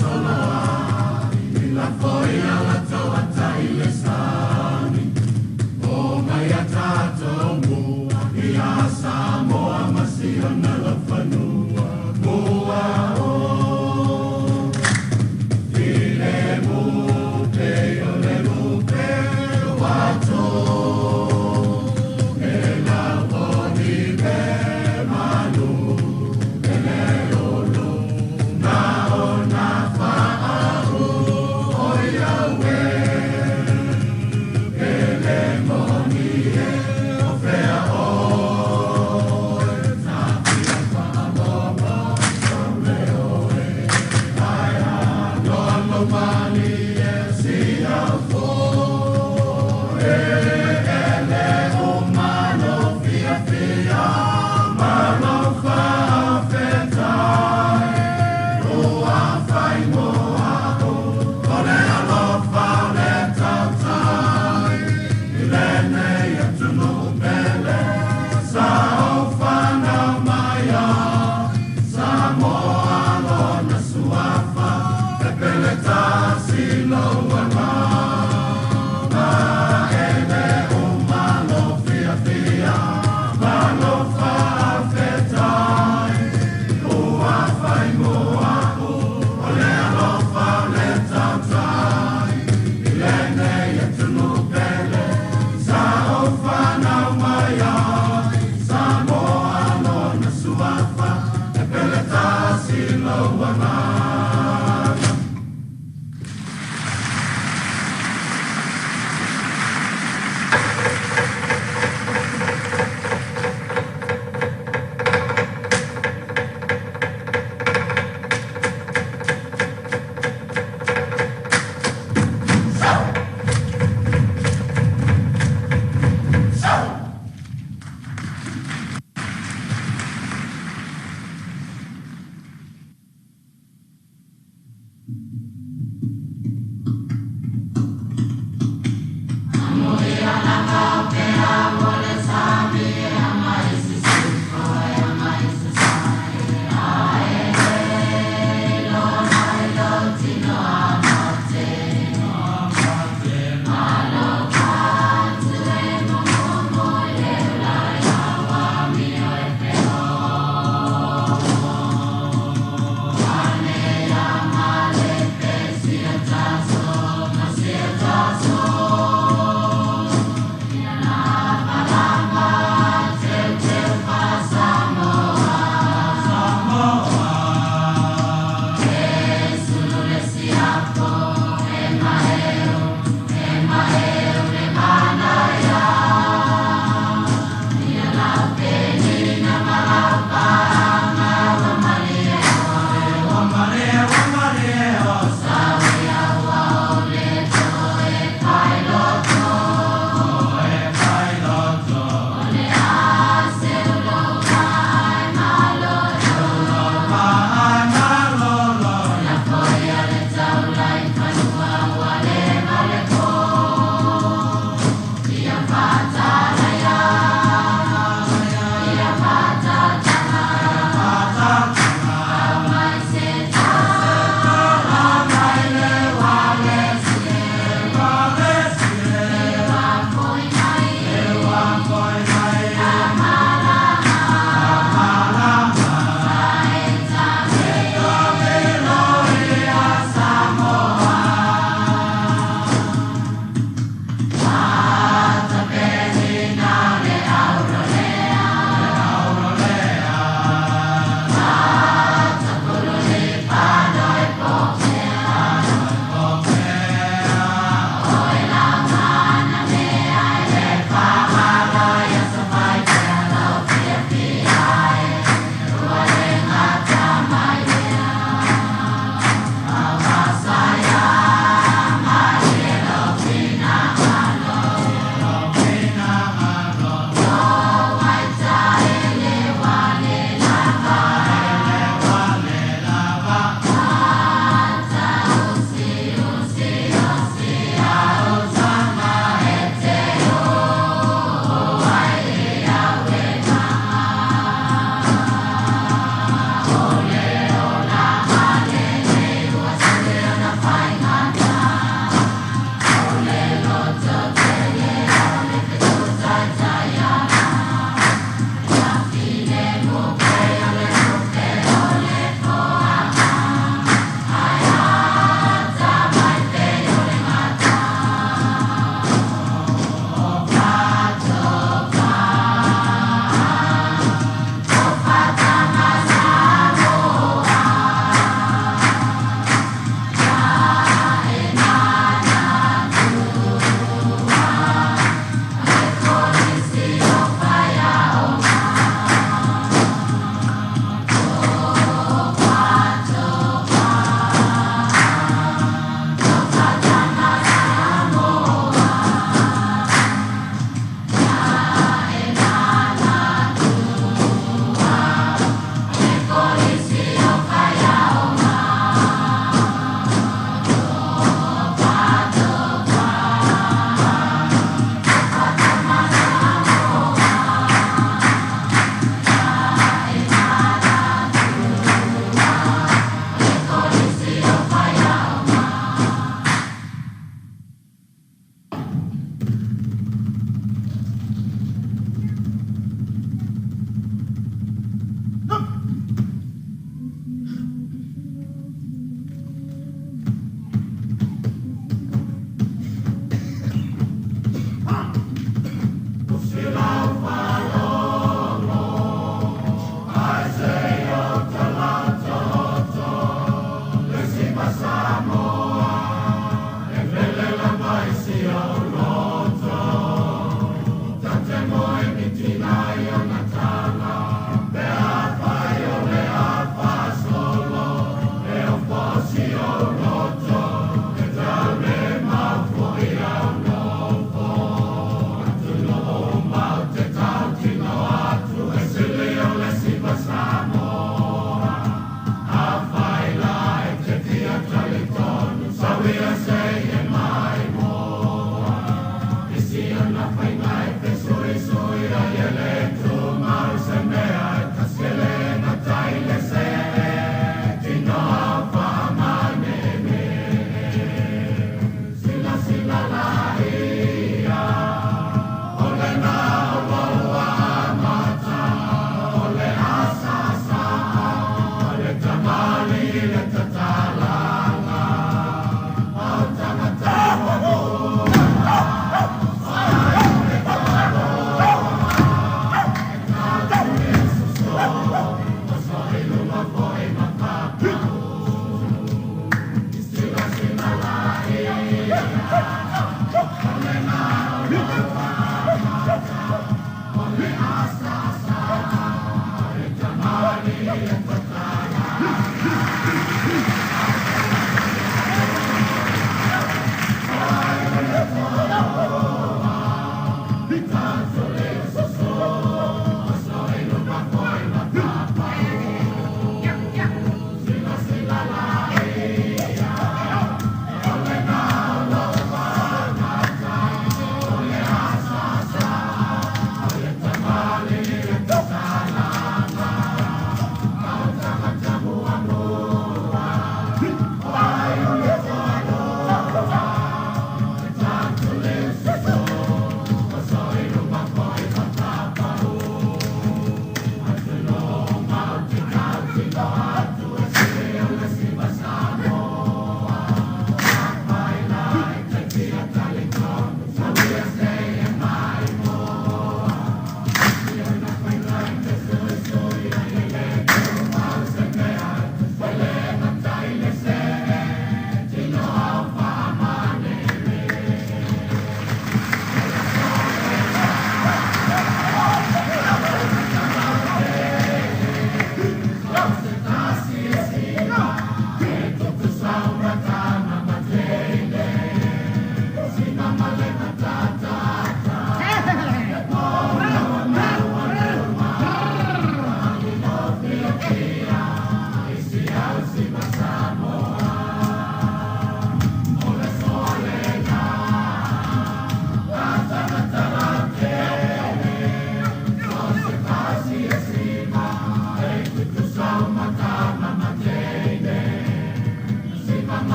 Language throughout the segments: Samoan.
Solo.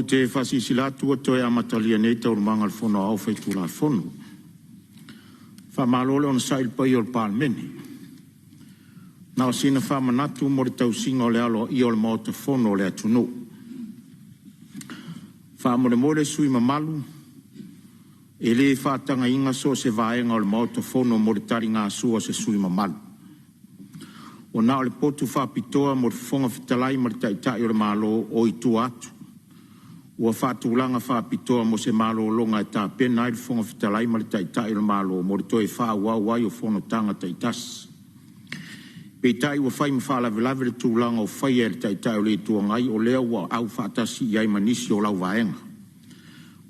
Ou te faasilasila atu ua toe amatalia nei Taualumaga a le Fono Aoao Faitulafono. Faamalo le onosai i le paia o le Palemene. Na o sina faamanatu mo le tausiga o le aloaia o le Maota Fono o le atunuu. Faamolemole sui usufono mamalu, e le faatagaina so o se vaega o le Maota Fono mo le taligasua a se sui usufono mamalu. Ua na o le potu faapitoa mo le Fofoga Fetalai ma le Taitai o le Malo o i tua atu ua faatulaga faapitoa mo se malologa e tapena ai le Fofoga Fetalai ma le Taitai o le Malo mo le toe faaauau ai o fonotaga taitasi. Peitai ua fai ma faalavelave le tulaga ua faia e le Taitai o le Itu Agai, o lea ua aufaatasi i ai ma nisi o lau vaega.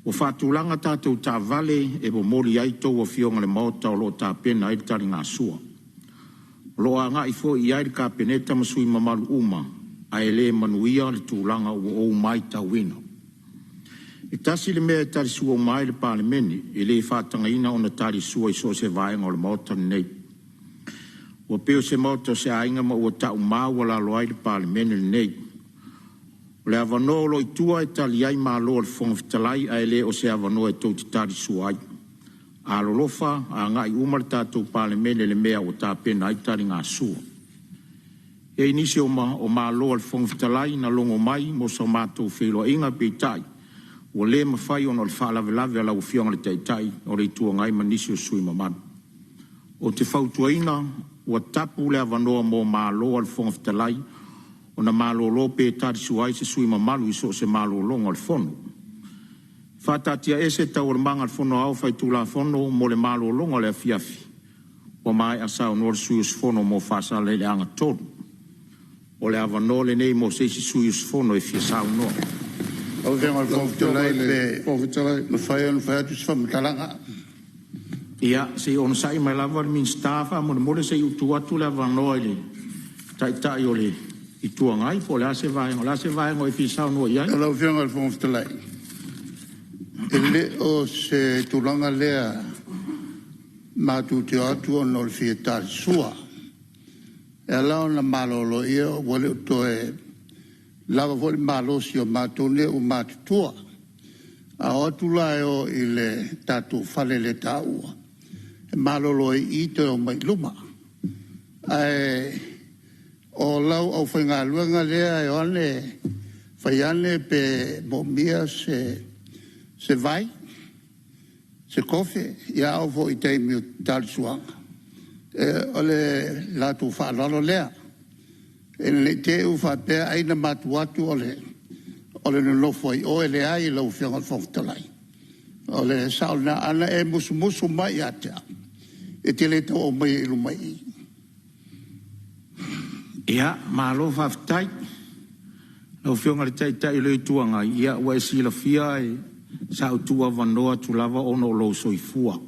Ua faatulaga tatou taavale e momoli ai a outou afioga i le Maota o lo o tapena ai le taligasua. O lo o agai foi i ai le Kapeneta ma sui usufono mamalu uma, ae le manuia le tulaga ua ou matauina. E tasi le mea e talisua uma ai le Palemene, e le faatagaina ona talisua i so o se vaega o le Maota lenei. Ua pei o se maota o se aiga ma ua taumaualalo ai le Palemene lenei. O le avanoa o lo o i tua e tali ai malo a le Fofoga Fetalai, ae le o se avanoa tou te talisua ai. Alolofa agai uma le tatou Palemene i le mea ua tapena ai le taligasua. E i ai nisi o malo a le Fofoga Fetalai na logo mai mo sa matou feiloaiga, peitai ua le mafai ona o le faalavelave a lau Afioga i le Taitai o le Itu Agai ma nisi o sui usufono mamalu. Ou te fautuaina, ua tapu le avanoa mo malo a le Fofoga Fetalai ona malolo pe talisua ai se sui usufono mamalu i so o se malologa o le Fono. E faataatiaese Taualumaga a le Fono Aoao Faitulafono mo le malologa o le afiafi ua maea saunoa le sui usufono mo Faasaleleaga 3. O le avanoa lenei mo se isi sui usufono e fia saunoa. Lau Afioga i le Fofoga Fetalai pe mafai ona fai atu se faamatalaga. Ia, se i onosai mai lava le Minisita faamolemole se i ou tuu atu le avanoa i le Taitai o le Itu Agai po o le a se vaega, o le a se vaega o e fia saunoa i ai? Lau Afioga i le Fofoga Fetalai, e le o se tulaga lea matou te o atu ona o le fia talisua. E ala ona malolo ia ua le o toe lava foi le malosi o matou nei ua matutua. A o atu la e o i le tatou fale le taua, e malolo ai i i toe omai i luma. Ae o lau aufaigaluega lea e o ane fai ane pe moomia se vai, se kofe, ia a oo foi i taimi o talisuaga, o le latou faaaloalo lea. Ina ne i te i ua faapea ai na matou o atu o le nonofo ai o, e leai lau Afioga i le Fofoga Fetalai. O le sao lena. A na e musumusu mai ia te au, e te le tau aumaia i luma i i. Ia, malo faafetai. Lau Afioga i le Taitai o le Itu Agai, ia ua e silafia sa ou tuuavanoa atu lava ona o lou soifua.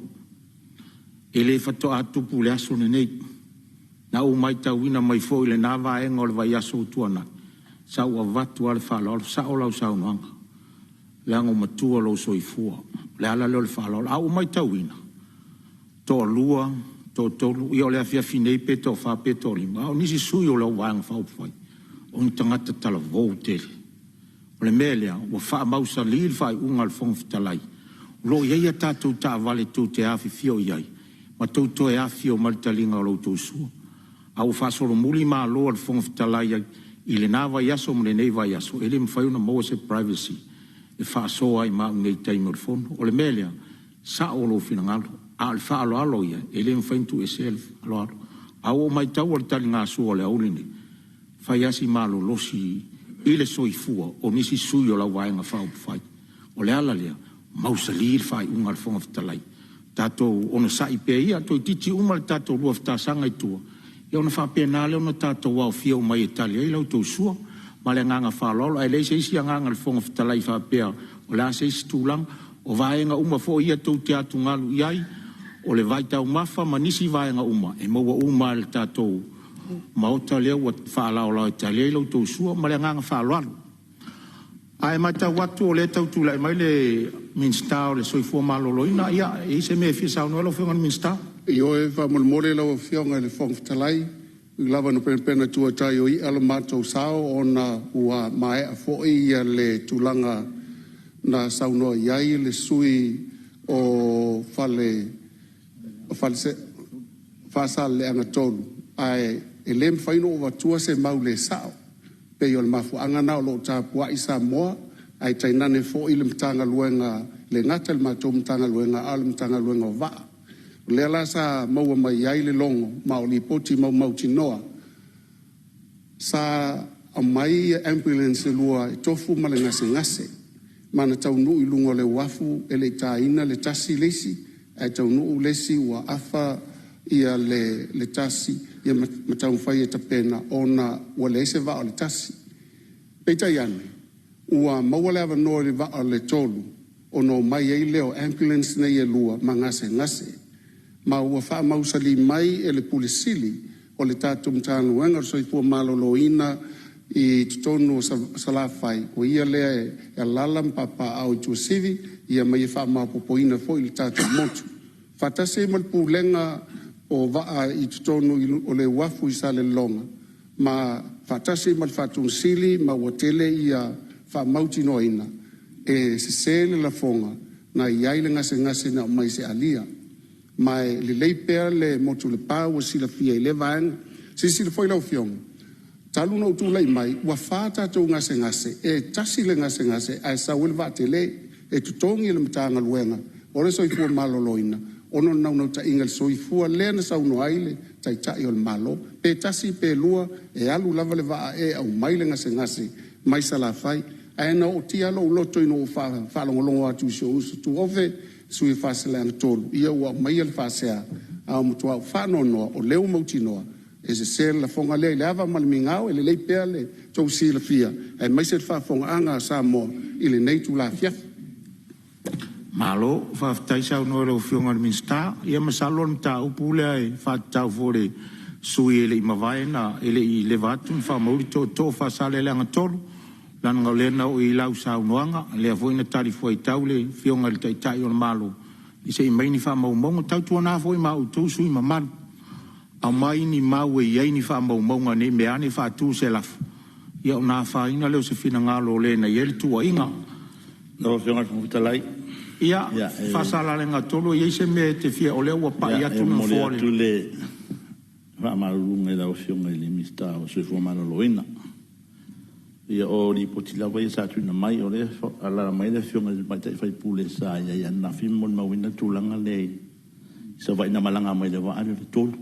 E le faatoa tupu i le aso lenei. Na ou matauina mai foi i lena vaega o le vaiaso ua tuanai, sa ou avatu lava le faaaloalo. E sao lau saunoaga, leaga ua matua lou soifua. O le ala lea o le faaaloalo. Ae ua ou matauina, toalua, toatolu, ia o le afiafi nei pe toafa pe toalima, a o nisi sui o lau Vaega Faaupufai, o ni tagata talavou tele. O le mea lea ua faamausali le faaiuga a le Fofoga Fetalai, o lo o i ai a tatou taavale tou te afifio i ai ma tou toe afifio mai i le taliga o la outou sua. A ua faasolomuli malo a le Fofoga Fetalai i lena vaiaso ma lenei vaiaso, e le mafai ona maua se privacy e faasoa ai ma au nei i taimi o le fono. O le mea lea, e sao lou finagalo, a o le faaaloalo ia, e le mafai ona tuuesea le faaaloalo. Ae ua ou maitaua i le taligasua i le aoauli lenei, e fai lava si malolosi i le soifua o nisi sui o lau Vaega Faaupufai. O le ala lea, mausali le faaiuga a le Fofoga Fetalai. Tatou onosai pea ia, toeitiiti uma le tatou 2 tasaga i tua, ia ona faapena lea ona tatou aofia uma ai e tali ai la outou sua. Ma le agaga faaaloalo. Ae leai se isi agaga o le Fofoga Fetalai faapea o le a se isi tulaga. O vaega uma foi ia tou te atugalu i ai, o le vaitaumafa ma nisi vaega uma, e maua uma lava e le tatou Maota lea ua faalaolao e tali ai la outou sua. Ma le agaga faaaloalo. Ae matau atu o lea e tau tulai mai le Minisita o le Soifua Maloloina. Ia, e i ai se mea e fia saunoa ai lau Afioga i le Minisita? Ioe faamolemole lau Afioga i le Fofoga Fetalai, e ui lava ina penapena tuatai o i'a lo matou sao ona ua maea foi le tulaga na saunoa i ai le sui o Faasaleleaga 3, ae e le mafai ona ou avatua se mau le sao. E pei o le mafuaaga lena o lo o tapuai Samoa, ae tainane foi le Matagaluega, e le gata i le matou Matagaluega, a o le Matagaluega o Vaa. O lea la sa maua mai ai le logo, ma o lipoti mautinoa sa aumai ambulance e lua e tofu ma le gasegase, ma na taunuu i luga o le uafu e le i taina le tasi le isi, ae taunuu le isi ua afa le tasi ma taumafai e tapena ona ua leai se vaa o le tasi. Peitai ane, ua maua le avanoa i le vaa o le tolu ona omai ai lea o ambulance nei e lua ma gasegase. Ma ua faamausali mai e le Pule Sili o le tatou Matagaluega o le Soifua Maloloina i totonu o Salafai, o ia lea e alaala ma papaaao i Tuasivi, ma ia faamaopoopoina foi le tatou motu, faatasi ai ma le Pulega o Vaa i totonu o le uafu i Salelologa, ma faatasi ai ma le Faatonusili, ma ua tele ia faamautinoaina e sese le lafoga na i ai le gasegase na aumai se alia. Ma e lelei pea le motu i Lepa ua silafia i lea vaega. Silasila foi lau Afioga, talu ona ou tulai mai, ua fa tatou gasegase, e tasi le gasegase ae sau ai le vaa tele. E totogi e le Matagaluega o le Soifua Maloloina ona o le naunautaiga i le soifua lea na saunoa ai le Taitai o le Malo, pe tasi pe lua, e alu lava le vaa e aumai le gasegase mai Salafai. Ae na ootia lava lou loto ina ua ou faalogologo atu i si ou uso tuofe, le sui usufono mo Faasaleleaga 3, ia ua aumaia le faasea, ae ua matua ou faanoanoa o lea ua mautinoa e sese le lafoga lea. I le ava ma le migao e lelei pea le tou silafia aemaise le faafofogaaga a Samoa i lenei itula afiafi. Malo faafetai saunoa i lau Afioga i le Minisita. Ia masalo o le mataupu lea e faatatau foi i le sui usufono e le i mavae na e le i leva atu na faamauli tootoo o Faasaleleaga 3, leaga o lea na oo i ai lau saunoaga, lea foi na talifuaitau le Afioga i le Taitai o le Malo se i aumai ni faamaumauga. Tautuana foi ma outou sui usufono mamalu, aumai ni mau e i ai ni faamaumauga ne i meaane faatu se lafo, ia ona afaina lea o se finagalo o le na i ai le tuuaiga. Lau Afioga i le Fofoga Fetalai… Ia, Faasaleleaga 3, e i ai se mea e te fia… o lea ua pai atu le E momoli Nofoa i le… atu le faamaluluga i lau Afioga i le Minisita o le Soifua Maloloina. Ia o lipoti lava ia sa tuuina mai, o lea e alaala mai le Afioga i le tamaitai sui usufono sa i ai ananafi ma molimauina le tulaga lea i Savaii na malaga mai i le vaa lea o le 3.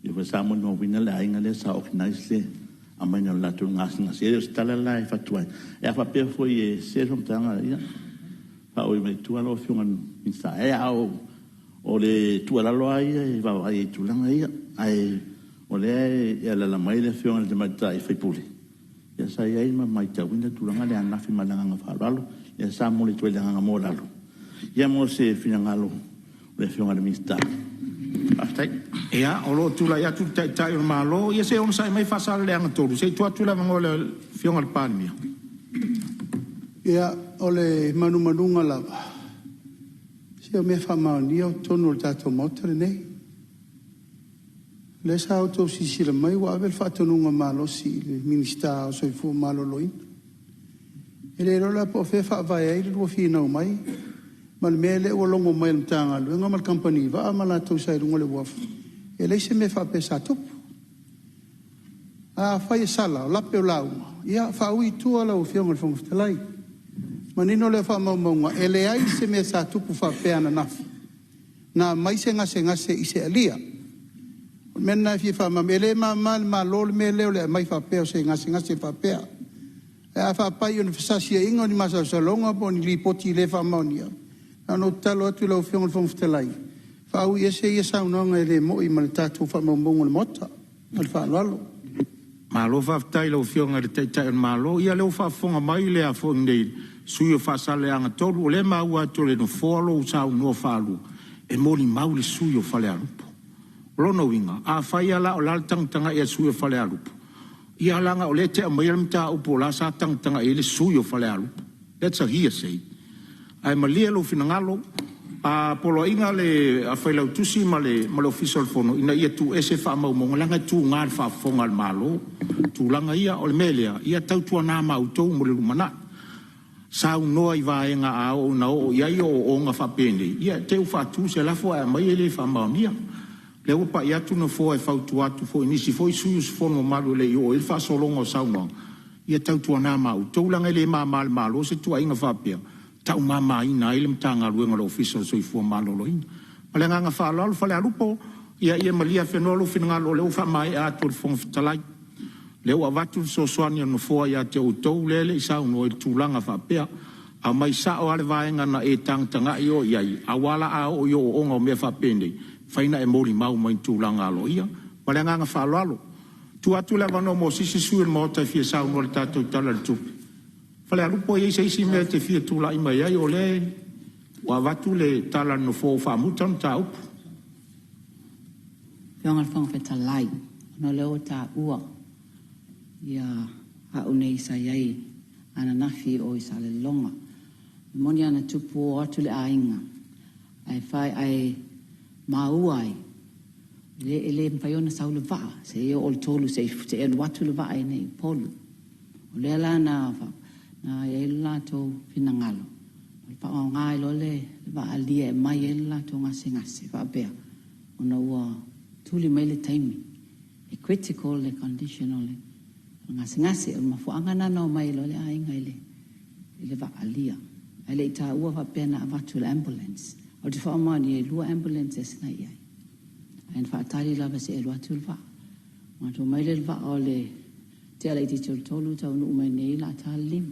Lea foi sa molimauina le aiga lea sa organize le aumaiga o le latou gasegase. E le o se tala la e avatu ai, ae a faapea foi e sese le faamatalaga, ia faaui mai tua lau Afioga i le Minisita. A o le tuualalo lava ia e vaavaai i ai i tulaga ia, ae o lea e alaala mai le Afioga i le tamaitai sui usufono, ia sa i ai ma matauina le tulaga lea ananafi ma le agaga faaaloalo. Lea sa momoli atu ai le agaga maualalo mo se finagalo o le Afioga i le Minisita. Faafetai. Ia, o lo o tulai atu le Taitai o le Malo. Ia se i onosai mai Faasaleleaga 3, se i tuu atu le avanoa i le Afioga i le Palemia. Ia, o le manumanuga lava, se o mea faamaonia o totonu o le tatou Maota lenei. O lea sa outou silasila mai ua ave le faatonuga malosi i le Minisita o le Soifua Maloloina. E le iloa la po o fea e faavae ai le lua finau mai ma le mea lea ua logo mai e le Matagaluega ma le kamupani vaa ma latou sa i luga o le uafu, e leai se mea faapea sa tupu. Afai e sala, o lape o lauga, ia faaui i tua lau Afioga i le Fofoga Fetalai. Manino lea o faamaumauga, e leai se mea sa tupu faapea ananafi, na aumai se gasegase i se alia. O le mea lena e fia faamalamalama. E le mama i le Malo le mea lea o le aumai faapea o se gasegase faapea. Ae a faapai o ni fesasiaiga o ni masalosaloga po o ni lipoti le faamaonia, na ona ou tatalo atu i lau Afioga i le Fofoga Fetalai, faaui ese ia saunoaga e le moni ma tatou faamaumauga o le Maota. Ma le faaaloalo. Malo faafetai i lau Afioga i le Taitai o le Malo. Ia o lea ua faafofoga mai le sui usufono o Faasaleleaga 3, o lea e maua atu e le Nofoa lou saunoa faalua, e molimau le sui usufono o Falealupo. O lona uiga, afai lava la o le a le tagatagai a le sui usufono o Falealupo, ia leaga o lea e te aumaia le mataupu o la e sa tagatagai i ai le sui usufono o Falealupo. That's a hearsay. Ae malie lou finagalo, a poloaiga le Failautusi ma le Ofisa o le Fono ina ia tuuese faamaumauga leaga e tuga i le faafofoga a le Malo tulaga ia. O le mea lea, ia tautuana ma outou mo le lumanai. saunoa i vaega a oo ina oo i ai ooooga faapenei, ia te i ua faatu se lafo ae aumai e le faamaonia. O lea ua pai atu le Nofoa e fautua atu foi i nisi foi sui usufono mamalu e le i oo i ai le faasologa o saunoaga, ia tautuana ma outou, leaga e le mama i le Malo se tuuaiga faapea, e taumamaina ai le Matagaluega o le Ofisa o le Soifua Maloloina. Ma le agaga faaaloalo. Falealupo, ia malie afenoa lou finagalo o lea ua faamaea atu e le Fofoga Fetalai. O lea ua avatu le fesoasoani a le Nofoa ia te outou lea e le i saunoa i le tulaga faapea. Aumai sao lava le vaega na e tagatagai oe i ai, aua la a oo i ooooga o mea faapenei, e mafai ona e molimau mai i tulaga aloaia. Ma le agaga faaaloalo. E tuu atu le avanoa mo se isi sui usufono o le Maota e fia saunoa i le tatou Tala o le Tupe. Falealupo, e i ai se isi mea e te fia tulai mai ai, o lea ua avatu le tala a le Nofoa ua faamuta le mataupu. Lau Afioga i le Fofoga Fetalai, ona o lea ua taua au nei sa i ai ananafi i o i Salelologa. E moni lava na tupu ua o atu le aiga ae maua ai e le mafai ona sau le vaa seia oo i le 3 seia alu atu le vaa i inei i Upolu. O lea la na i ai le latou finagalo e faaaoga ai loa le vaa alia e aumai ai le latou gasegase faapea ona ua tuli mai le taimi e critical le condition o le gasegase. O le mafuaaga lena na omai ai loa le aiga i le vaa alia, ae le i taua faapea na avatu e le ambulance. Ou te faamaonia e 2 ambulances na i ai, ae na faatali lava seia alu atu le vaa. Ona matou omai lea i le vaa o le tea laitiiti o le 3 taunuu mai nei o le a ta le 5.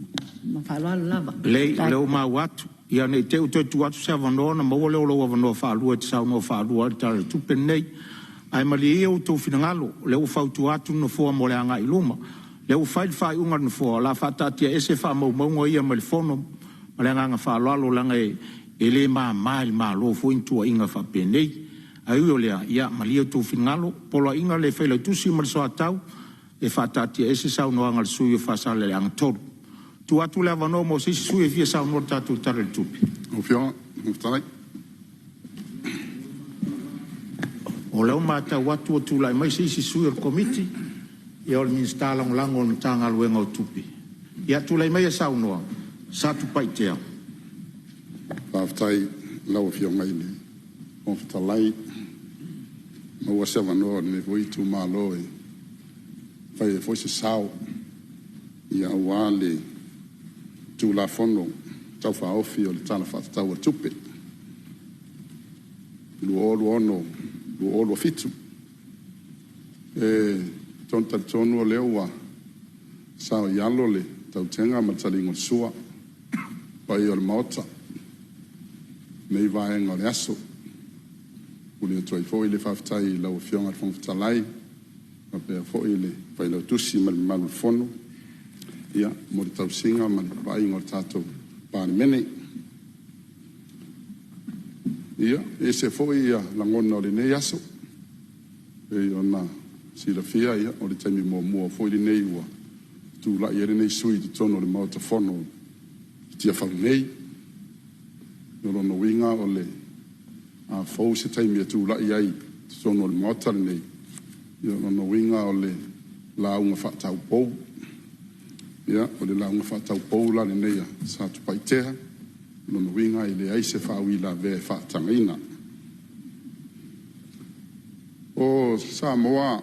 Ma le faaaloalo lava. Lelei, o lea ua maua atu. Ia ne i te i ua toe tuu atu se avanoa ona maua lea o lou avanoa faalua e te saunoa faalua ai i le Tala o le Tupe lenei. Ae malie ia outou finagalo, o lea ua fautua atu le Nofoa mo le agai i luma. O lea ua fai le faaiuga a le Nofoa o le a faataatiaese faamaumauga ia mai le Fono. Ma le agaga faaaloalo, leaga e le mama i le Malo foi ni tuuaiga faapenei. Ae ui o lea, ia malie outou finagalo, o le poloaiga a le Failautusi ma le Soatau, e faataatiaese saunoaga a le sui usufono mo Faasaleleaga 3. Tuu atu le avanoa mo se isi sui usufono e fia saunoa i le tatou Tala i le Tupe. O lea ua matau atu ua tulai mai se isi sui o le Komiti, ia o le Minisita Lagolago o le Matagaluega o Tupe. Ia tulai maia e saunoa Satupaitea. Faafetai i lau Afioga i le Fofoga Fetalai, ua maua se avanoa o lenei foi itumalo e fai ai foi se sao aua le Tulafono Tau Faaofi o le Tala Faatatau o le Tupe 2026/2027. E talitonu o lea ua saoialo le tautega ma le taliga o le sua i le paia o le Maota i lenei vaega o le aso. E momoli atu ai foi le faafetai i lau Afioga i le Fofoga Fetalai faapea foi le Failautusi ma le mamalu o le Fono mo le tausiga ma le vaaiga o le tatou Palemene. Ia, e ese foi lagona o lenei aso, e pei ona silafia o le taimi muamua foi lenei ua tulai ai lenei sui usufono i totonu o le Maota Fono i Tiafau nei. O lona uiga o le a fou se taimi e tulai ai i totonu o le Maota lenei, o lona uiga o le lauga faataupou. Ia, o le lauga faataupou la lenei a Satupaitea, o lona uiga e leai se faauilavea e faatagaina. O Samoa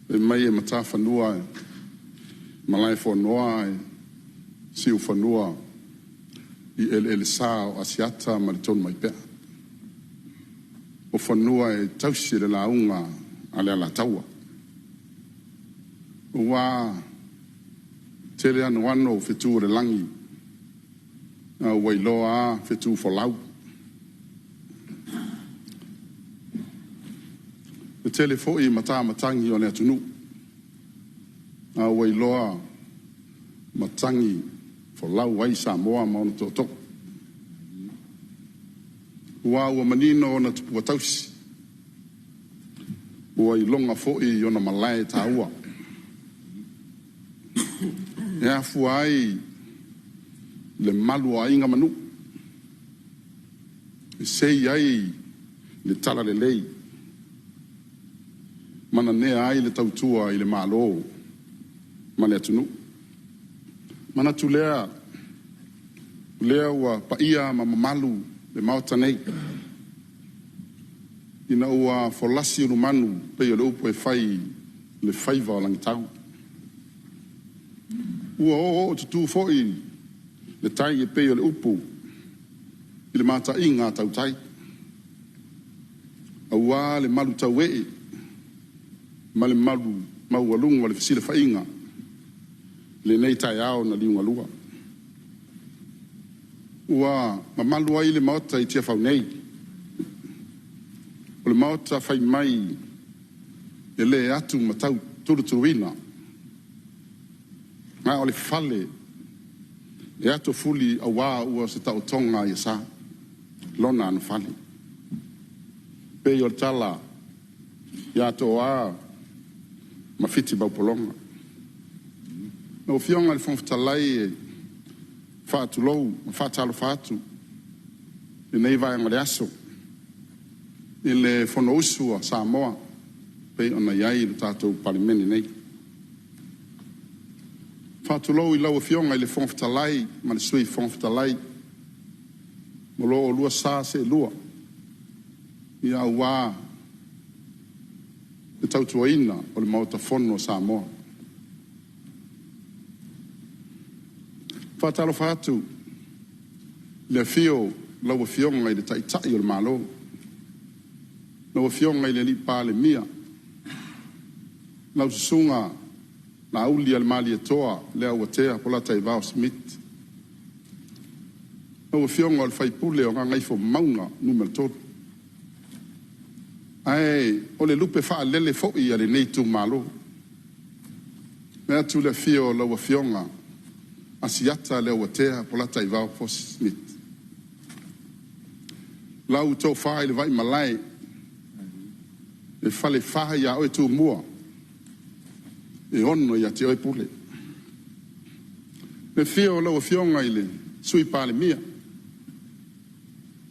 fai mai e matafanua i Malaefonoa ae siufanua i eleelesa o Asiata ma le Tonumaipea. O fanua e tausi e le lauga a le Alataua. Ua tele anoano fetu o le lagi, a ua iloa lava fetu folau. E tele foi matamatagi o le atunuu, a ua iloa matagi folau ai Samoa ma ona tootoo. Aua ua manino ona tupua tausi, ua iloga foi ona malae taua. E afua ai le malu o aiga ma nuu, e sei ai le talalelei, ma nanea ai le tautua i le Malo ma le atunuu. Ona manatu lea, Lea ua paia ma mamalu le Maota nei, ina ua folasi ulumanu pei o le upu e fai i le faiva o Lagitau. Ua ooootutu foi le tai e pei o le upu i le mataiga a tautai, aua le malutauee ma le malu maualuga o le fesilafaiga i lenei taeao na liugalua. Ua mamalu ai le Maota i Tiafau nei, o le Maota fai mai e le atu-ma-tau-tulutuluina, a o le fale e atofuli aua ua se taotoga a sa lona anofale. Pei o le tala ia Toa ma Fiti-maupologa. Lau Afioga i le Fofoga Fetalai, e faatulou ma faatalofa atu i lenei vaega o le aso i le Fonousu a Samoa pei ona i ai le tatou Palemene nei. E faatulou i lau Afioga i le Fofoga Fetalai ma le Sui Fofoga Fetalai ma lo oulua sa seelua aua le tautuaina o le Maota Fono o Samoa. E faatalofa atu i le afio o lau Afioga i le Taitai o le Malo, lau Afioga i le Palemia, lau Susuga Laaulialemalietoa Leuatea Polataivao Schmidt. Lau Afioga o le sui usufono o Gagaifomauga Nu.3, ae o le lupe faalele foi a lenei itumalo. Vaeatu le afio o lau Afioga Asiata Leuatea Polataivao Fosi Smith. Lau Tofa i le Vaimalae, e falefa ia oe Tumua, e ono ia te oe Pule. Le afio o lau Afioga i le Sui Palemia,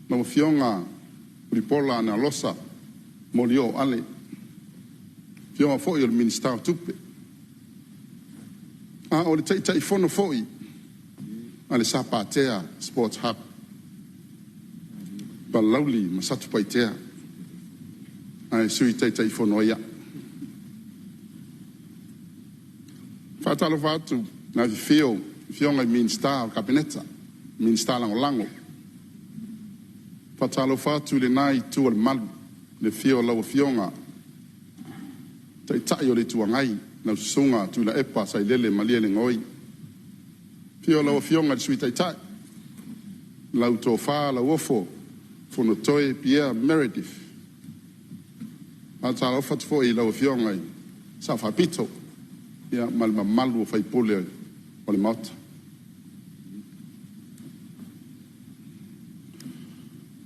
lau Afioga Mulipola Anarosa Molioo Ale, afioga foi i le Minisita o Tupe, a o le Taitaifono foi a le Sapa-Tea Sports Hub, Palauli ma Satupaitea, ae Sui Taitaifono ai au. E faatalofa atu i le afifio o Afioga i Minisita o le Kapeneta, Minisita Lagolago. E faatalofa atu i lena Itu o le Malu i le afio o lau Afioga i le Taitai o le Itu Agai, lau Susuga Tuilaepa Sailele Malielegaoi. Afio lau Afioga i le Sui Taitai, lau Tofa Lauofo Fonotoe Pierre Meredith. E faatalofa atu foi i lau Afioga i le Sao Faapito ma le mamalu o sui usufono o le Maota.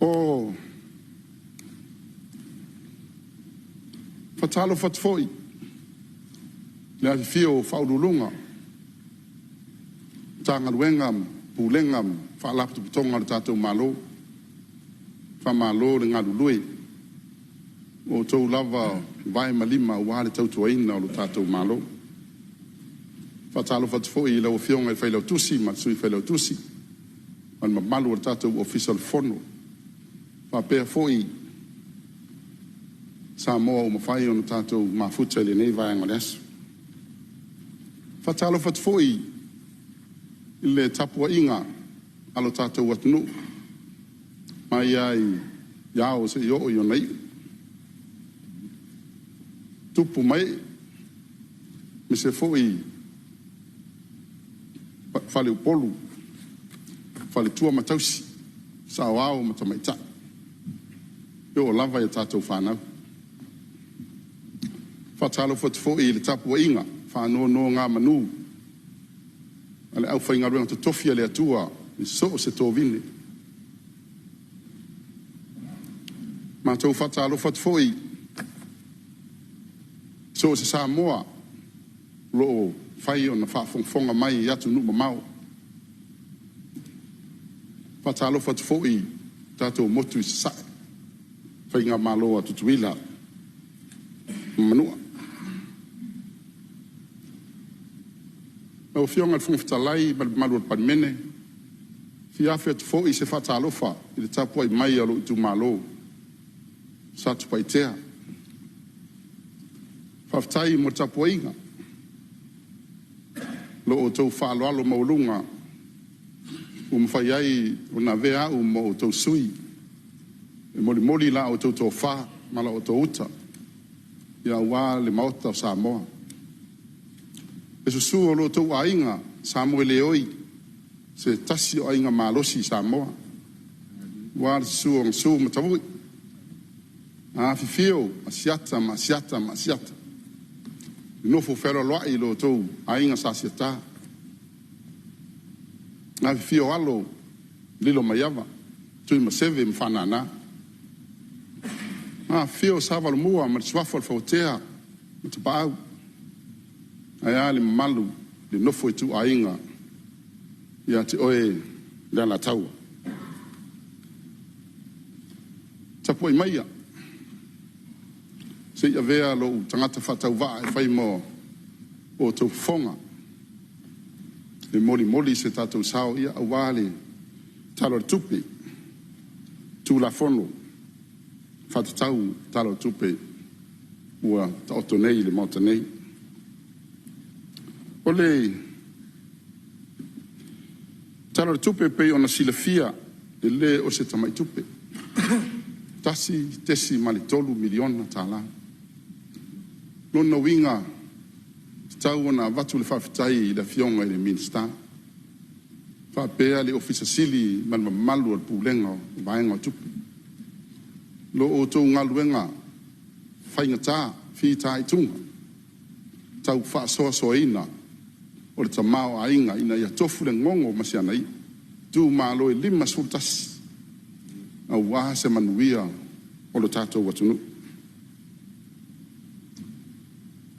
E faatalofa atu foi i le afifio o Ofisa Sili o Pulega o Matagaluega ma Faalapotopotoga a le tatou Malo, faamalo le galulue. O outou lava o vae ma lima aua le tautuaina o le tatou Malo. E faatalofa atu foi i lau Afioga i le Failautusi ma le Sui Failautusi ma le mamalu o le tatou Ofisa o le Fono, faapea foi Samoa ua mafai ona tatou mafuta i lenei vaega o le aso. E faatalofa atu foi i le tapuaiga a lo tatou atunuu mai lava i ao seia oo i ona iu, tupu ma ee, aemaise foi faleupolu, faletua ma tausi, saoao ma tamaitai, e oo lava i a tatou fanau. E faatalofa atu foi i le tapuaiga faanonogamanu a le aufaigaluega totofi a le Atua i so o se tovine. Matou faatalofa atu foi i so o se Samoa o lo o mafai ona faafogafoga mai i atunuu mamao. E faatalofa atu foi i le tatou motu i Sasae, Faigamalo a Tutuila ma Manua. Lau Afioga i le Fofoga Fetalai ma le mamalu o le Palemene, Fia afe atu foi se faatalofa i le tapuai mai a lou itumalo Satupaitea. Faafetai mo le tapuaiga, lo outou faaaloalo maualuga ua mafai ai ona avea au ma outou sui e molimoli la outou tofa ma la outou uta aua le Maota o Samoa. Le susu o lo outou aiga Samoeleoi, se tasi o aiga malosi i Samoa, aua le susu o Gasu ma Tavui, afifio Asiata ma Asiata ma Asiata, le nofo fealoaloai lo outou aiga Sa Asiata, afifio alo o Lilomaiava, Tuimaseve ma Faanana, afifio Sa Valomua ma le Suafa o le Fauatea ma Tapaau, ae a le mamalu i le nofo a ituaiga ia te oe le Alataua. Tapuai maia se i avea lou tagata faatauvaa e fai ma outou fofoga e molimoli se tatou sao aua le Tala o le Tupe, Tulafono Faatatau Tala o le Tupe ua taoto nei i le Maota nei. O le Tala o le Tupe e pei ona silafia, e le o se tamai tupe, $1.3 miliona. Lona uiga, e tatau ona avatu le faafetai i le Afioga i le Minisita faapea le Ofisa Sili ma le mamalu o le Pulega o le Vaega o Tupe. Lo outou galuega faigata fitaituga tau faasoasoaina o le tamaoaiga ina ia tofu le gogo ma si ana i'a, itumalo e 51 aua se manuia o lo tatou atunuu.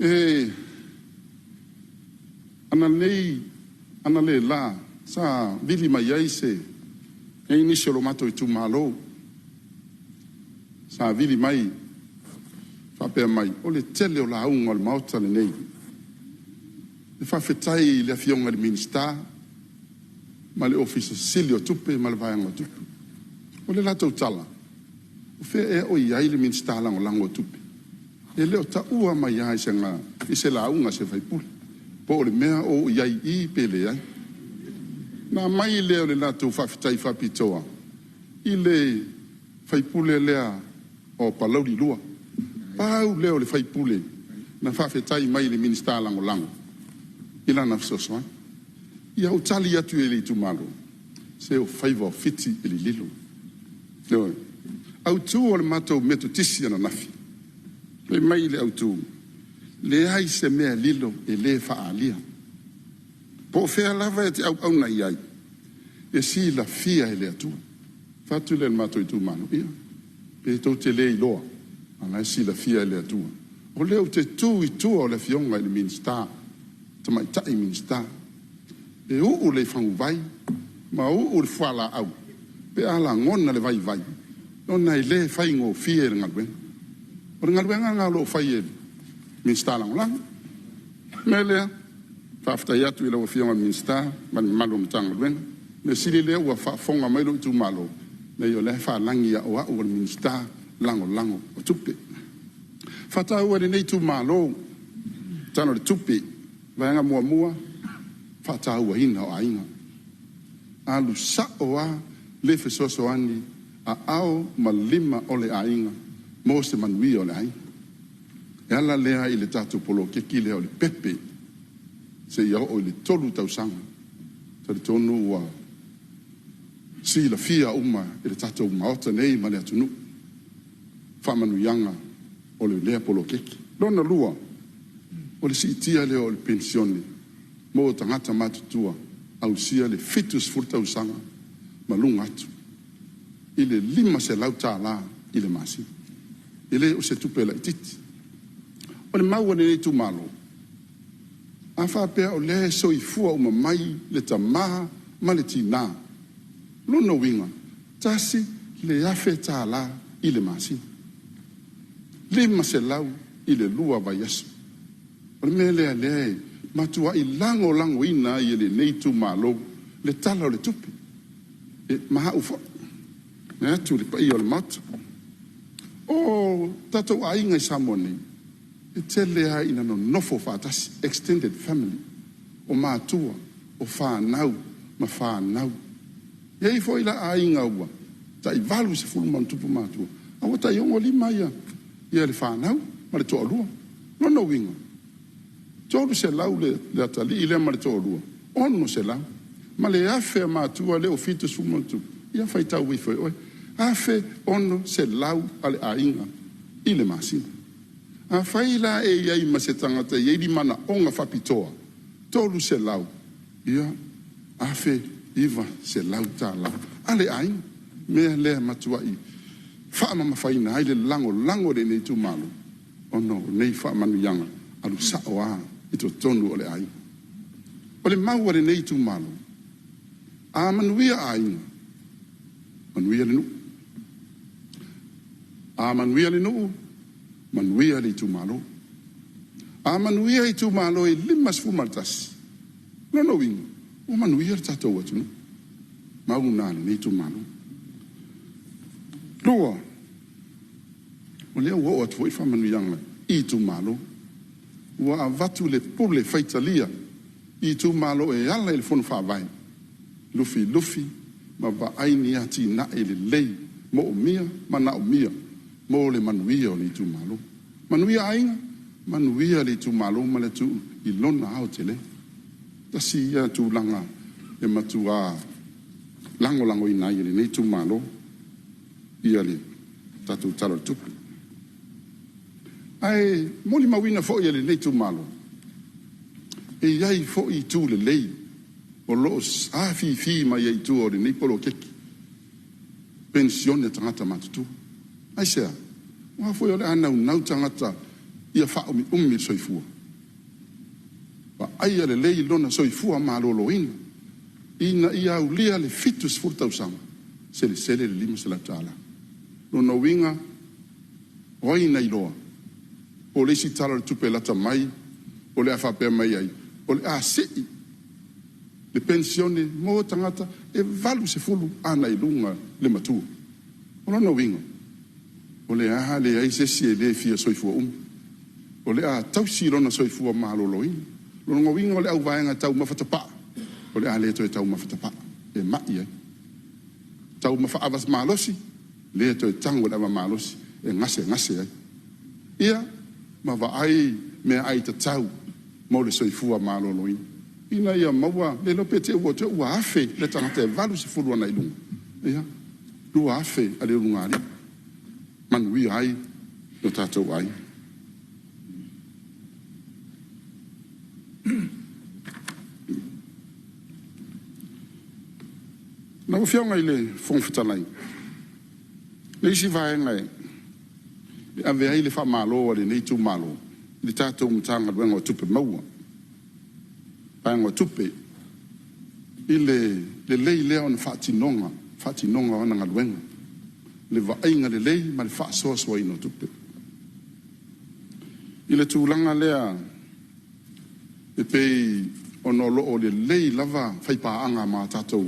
E ananei, analeila sa vili mai ai se e i ai nisi o lo matou itumalo sa vili mai faapea mai, o le tele o lauga a le Maota lenei e faafetai i le Afioga i le Minisita ma le Ofisa Sili o Tupe ma le Vaega o Tupe. O le latou tala, o fea ea o i ai le Minisita Lagolago o Tupe? E le o taua mai lava i se lauga a se sui usufono, po o le mea o i ai i i pe leai. Ona aumai lea o le latou faafetai faapitoa i le sui usufono lea o Palauli 2. Pau lea o le sui usufono na faafetai mai i le Minisita Lagolago i lana fesoasoani. Ia ou tali atu i le itumalo, se o faiva o Fiti e lililo. Ioe. Autu o le matou Metotisi ananafi, fai mai le autu, leai se mea lilo e le faaalia. Po o fea lava e te auauna i ai, e silafia e le Atua. Fai atu lea i le matou itumalo, ia, pe tou te le iloa, a o la e silafia e le Atua. O lea ou te tu i tua o le Afioga i le Minisita, Tamaitai Minisita, e uu le faguvai ma uu le fualaau pe a lagona le vaivai, ona e le faigofie le galuega. O le galuega lena o lo o fai e le Minisita Lagolago. O le mea lea, faafetai atu i lau Afioga i le Minisita ma le mamalu o le Matagaluega. O le mea sili lea ua faafofoga mai lou itumalo, leai o la e faalagi o au o le Minisita Lagolago o Tupe. Faataua e lenei itumalo Tala o le Tupe, vaega muamua, faatauaina o aiga. Alu sao lava le fesoasoani a ao ma lima o le aiga mo se manuia o le aiga. E ala lea i le tatou poloketi lea o le pepe seia oo i le 3 tausaga. E talitonu ua silafia uma e le tatou Maota nei ma le atunuu faamanuiaga o lea poloketi. Lona lua, o le siitia lea o le penisione mo tagata matutua ausia le 70 tausaga ma luga atu i le $500 i le masina. E le o se tupe laitiiti. O le mau a lenei itumalo, a faapea o lea e soifua uma mai le tama ma le tina, lona uiga, $1,000 i le masina, $500 i le 2 vaiaso. O le mea lea lea e matuai lagolagoina ai e lenei itumalo le Tala o le Tupe. E ma au foi, vaeatu le paia o le Maota. O tatou aiga i Samoa nei, e tele lava ina nonofo faatasi, extended family, o matua, o fanau ma fanau. E i ai foi la aiga ua tai 80+ matua, a ua tai 65 le fanau ma le toalua. Lona uiga, 300 le atalii lea ma le toalua, 600, ma le 1,000 a matua lea ua 70+, ia faitau ifo e oe, 1,600 a le aiga i le masina. Afai la e i ai ma se tagata e i ai ni manaoga faapitoa, 300, ia, $1,900 a le aiga. Mea lea e matuai faamamafaina ai le lagolago a lenei itumalo ona o nei faamanuiaga alu sao lava i totonu o le aiga. O le mau a lenei itumalo, a manuia aiga, manuia le nuu. A manuia le nuu, manuia le itumalo. A manuia itumalo e 51, lona uiga, ua manuia le tatou atunuu. Mau lena a lenei itumalo. Lua, o lea ua oo atu foi faamanuiaga i itumalo. Ua avatu le pule faitalia i itumalo e ala i le Fono Faavae, lufilufi ma vaai ni atinae lelei moomia ma manaomia mo le manuia o le itumalo. Manuia aiga, manuia le itumalo ma le atunuu i lona aotelega. Tasi ia tulaga e matua lagolagoina ai e lenei itumalo ia le tatou Tala o le Tupe. Ae molimauina foi e lenei itumalo, e i ai foi itu lelei o lo o afifi mai ai i tua o lenei poloketi penisione a tagata matutua. Aisea? Aua foi o le a naunau tagata ia faaumiumi le soifua, vaaia lelei lona soifua maloloina ina ia aulia le 70 tausaga, selesele le $500. Lona uiga, o ai na iloa po o le isi Tala o le Tupe lata mai o le a faapea mai ai, o le a sii le penisione mo tagata e 80 agai i luga le matua. O lona uiga, o le a leai se isi e le fia soifua umi, o le a tausi lona soifua maloloina. Lona uiga o le auvaega taumafa tapaa, o le a le toe taumafa tapaa, e mai ai. Taumafa ava malosi, le toe tago i le ava malosi, e gasegase ai. Ia, ma vaai meaai tatau mo le soifua maloloina, ina ia maua, le iloa pe te i ua 1,000 le tagata e 80 agai i luga, ia, 2,000 a le ulugalii, manuia ai lo tatou aiga. Lau Afioga i le Fofoga Fetalai, le isi vaega e ave ai le faamalo a lenei itumalo i le tatou Matagaluega o Tupe Maua, Vaega o Tupe, i le lelei lea ona faatinoga o ana galuega, le vaaiga lelei ma le faasoasoaina o tupe. I le tulaga lea e pei ona o lo o lelei lava faipaaga ma tatou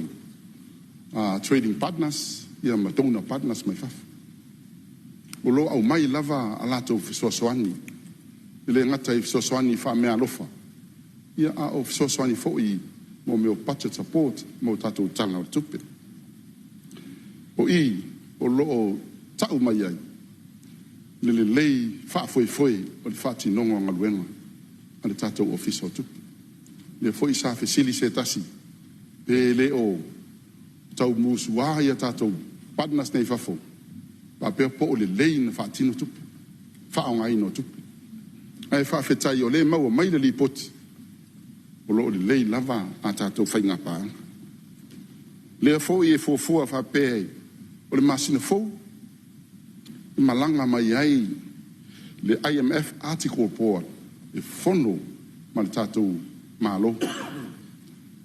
trading partners ia ma donor partners mai fafo. O lo o aumai lava a latou fesoasoani, e le gata i fesoasoani faameaalofa, ia a o fesoasoani foi mo mea o budget support mo tatou Tala o le Tupe. O i o lo o tau mai ai le lelei faafoefoe o le faatinoga o galuega a le tatou Ofisa o Tupe. O lea foi sa fesili se tasi pe le o tau musua ia tatou partners nei fafo, faapea po o lelei ona faatino tupe, faaaogaina o tupe. Ae faafetai o lea e maua mai le lipoti o lo o lelei lava a tatou faiga paaga. Lea foi e fuafua faapea o le masina fou e malaga mai ai le IMF Article Board e fono ma le tatou Malo,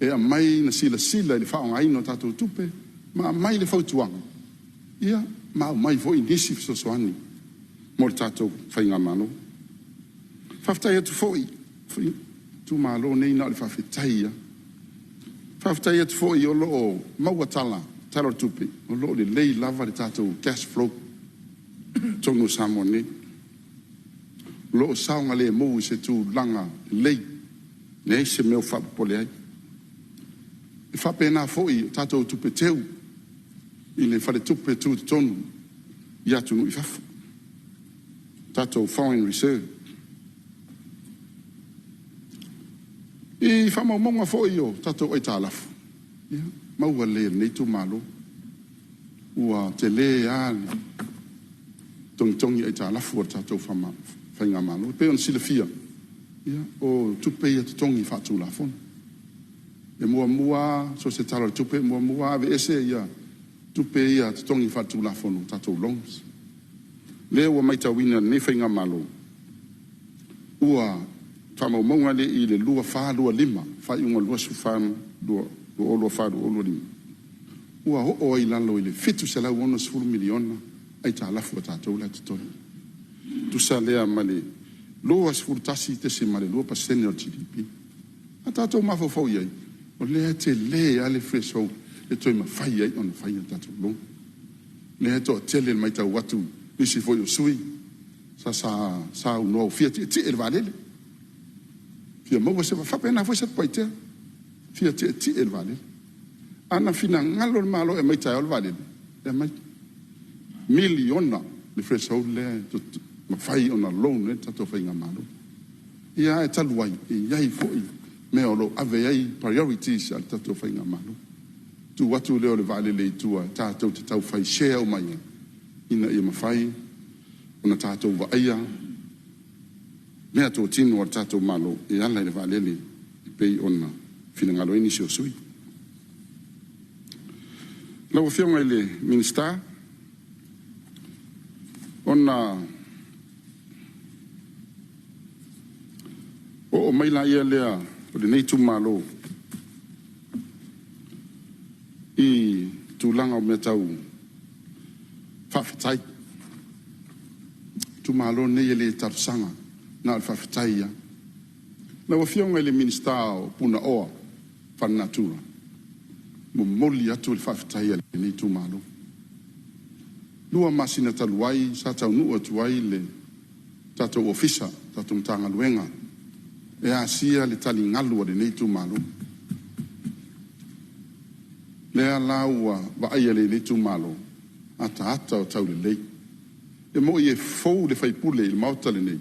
e aumai na silasila i le faaaogaina o tatou tupe ma aumai le fautuaga, ia, ma aumai foi nisi fesoasoani mo le tatou faigamalo. Faafetai atu foi, itumalo nei na o le faafetai lava. Faafetai atu foi o lo o maua tala Tala o le Tupe, o lo o lelei lava le tatou cash flow i totonu o Samoa nei. O lo o saogalemu i se tulaga lelei, leai se mea o faapopole ai. E faapena foi i tatou tupe teu i le faletupe tutotonu i atunuu i fafo, tatou foreign reserve. I faamaumauga foi o tatou aitalafu, ia, maua lelei e lenei itumalo, ua tele lava le togitogi aitalafu a le tatou faigamalo. E pei ona silafia, ia, o tupe ia totogi faatulafono. E muamua lava, so o se Tala o le Tupe, e muamua lava aveese tupe ia totogi faatulafono, tatou loans. Lea ua matauina e lenei faigamalo, ua faamaumauga nei i le 24/25, faaiuga o le 24/2025, ua oo ai i lalo i le $760 miliona aitalafu a tatou la e totoe. E tusa lea ma le 21.2% o le GDP. A tatou mafaufau i ai, o lea e tele lava le threshold e toe mafai ai ona fai a tatou loan. O lea e toatele i le matau atu nisi foi o sui usufono sa saunoa ua fia tietie i le vaalele, fia maua se… E faapena foi Satupaitea, fia tietie i le vaalele. A na finagalo le Malo e aumai taeao le vaalele, e aumai. Miliona le threshold lea e mafai ona loan ai le tatou faigamalo. Ia ae talu ai, e i ai foi mea o lo o ave i ai priorities a le tatou faigamalo. Tuu atu lea o le vaalele i tua tatou te tau fai share uma ai ina ia mafai ona tatou vaaia meatotino a le tatou Malo e ala i le vaalele e pei ona finagalo ai nisi o sui usufono. Lau Afioga i le Minisita, ona oo mai lea o lenei itumalo i tulaga o mea tau faafetai. O le itumalo lenei e le talosaga, na o le faafetai lava. Lau Afioga i le Minisita o Punaoa Faalenatura, momoli atu le faafetai a lenei itumalo. 2 masina talu ai sa taunuu atu ai le tatou ofisa, le tatou Matagaluega e asia le taligalu a lenei itumalo. Lea la ua vaaia e lenei itumalo ataata o taulelei. E moni e fou le sui usufono i le Maota lenei,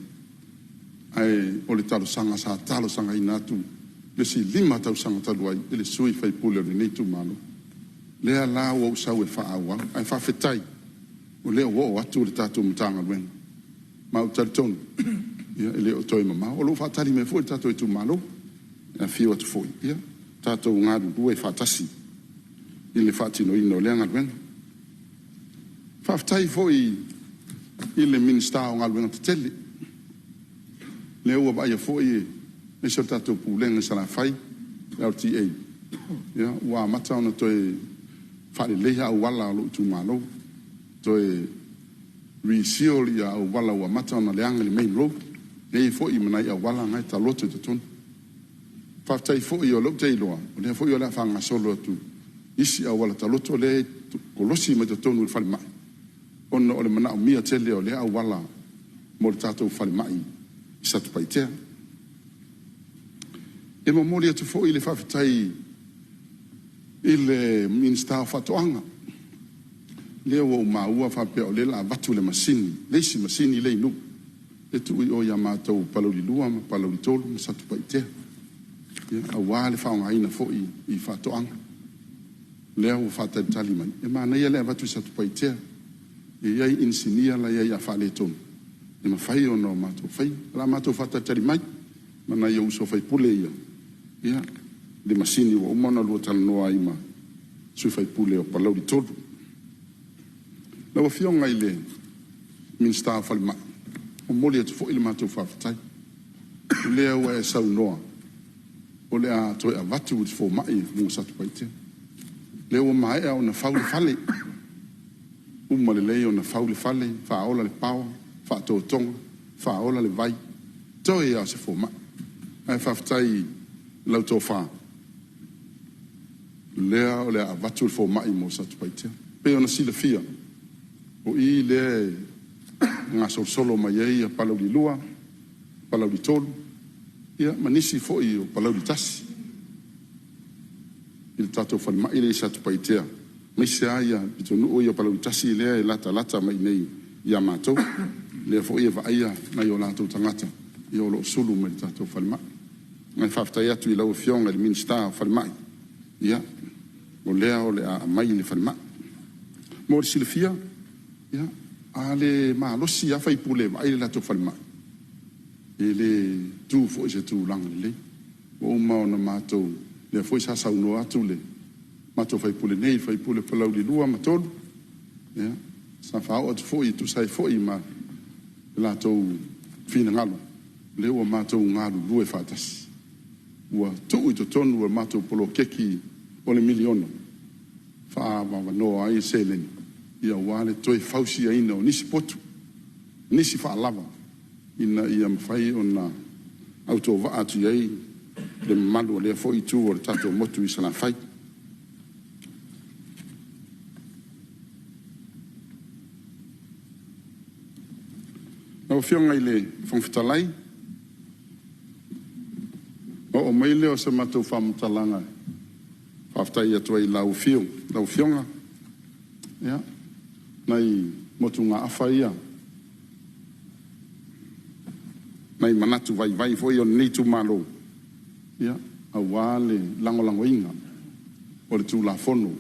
ae o le talosaga sa talosagaina atu le isi 5 tausaga talu ai e le sui usufono o lenei itumalo. Lea la ua ou sau e faaauau, ae faafetai o lea ua oo atu le tatou Matagaluega, ma ou te talitonu e le o toe mamao. O lo o faatali mai foi le tatou itumalo, e afio atu foi, ia tatou galulue faatasi i le faatinoina o lea galuega. Faafetai foi i le Minisita o Galuega Tetele, lea ua vaaia foi aemaise o le tatou Pulega i Salafai, le LTA, ia, ua amata ona toe faaleleia auala o lou itumalo, toe reseal auala ua amata ona leaga i le main road, e i ai foi ma nai auala na e taloto i totonu. Faafetai foi o lea ou te iloa, o lea foi o le a faagasolo atu isi auala taloto lea e kolosi mai totonu i le falemai, ona o le manaomia tele o lea auala mo le tatou falemai i Satupaitea. E momoli atu foi le faafetai i le Minisita o Faatoaga, lea ua ou maua faapea o lea o le a avatu le masini, le isi masini lea i Nuu, e tuu i o ia matou Palauli 2 ma Palauli 3 ma Satupaitea, aua le faaaogaina foi i faatoaga. Lea ua faatalitali mai, e manaia le avatu i Satupaitea. E i ai inisinia la e i ai a faaletonu, e mafai ona matou faia. O le a matou faatalitali mai ma nai ou uso sui usufono ia, ia, le masini ua uma ona lua talanoa ai ma sui usufono o Palauli 3. Lau Afioga i le Minisita o Falemai, momoli atu foi le matou faafetai. O lea ua e saunoa o le a toe avatu le fomai mo Satupaitea. Lea ua maea ona fau le fale, uma lelei ona fau le fale, faaola le paoa, faatotoga, faaola le vai, toe lava o se fomai. Ae faafetai i lau tofa, Lea o le a avatu le fomai mo Satupaitea. E pei ona silafia, o i lea e gasolosolo mai ai Palauli 2, Palauli 3, ia ma nisi foi o Palauli 1 i le tatou falemai lea i Satupaitea, aemaise lava pitonuu ia o Palauli 1 lea e latalata mai i inei ia matou. Lea foi e vaaia nai o latou tagata o lo o sulu mai i le tatou falemai. Ae faafetai atu i lau Afioga i le Minisita o Falemai, ia, o lea o le a aumai le falemai. Mo le silafia, ia, a le malosi lava sui usufono e vaai le latou falemai, e le tu foi i se tulaga lelei. Ua uma ona matou, lea foi sa saunoa atu le matou sui usufono nei, le sui usufono o Palauli 2 ma 3, ia, sa faaoo atu foi e tusa ai foi ma le latou finagalo, lea ua matou galulue faatasi. Ua tuu i totonu o le matou poloketi o le miliona e faaavanoa ai seleni aua le toe fausiaina o nisi potu, nisi faalava ina ia mafai ona autovaa atu i ai le mamalu o lea foi itu o le tatou motu i Salafai. Lau Afioga i le Fofoga Fetalai, ona oo mai lea o sa matou faamatalaga e faafetai atu ai i lau Afioga, ia, nai motugaafa ia, nai manatu vaivai foi ia o lenei itumalo aua le lagolagoina o le Tulafono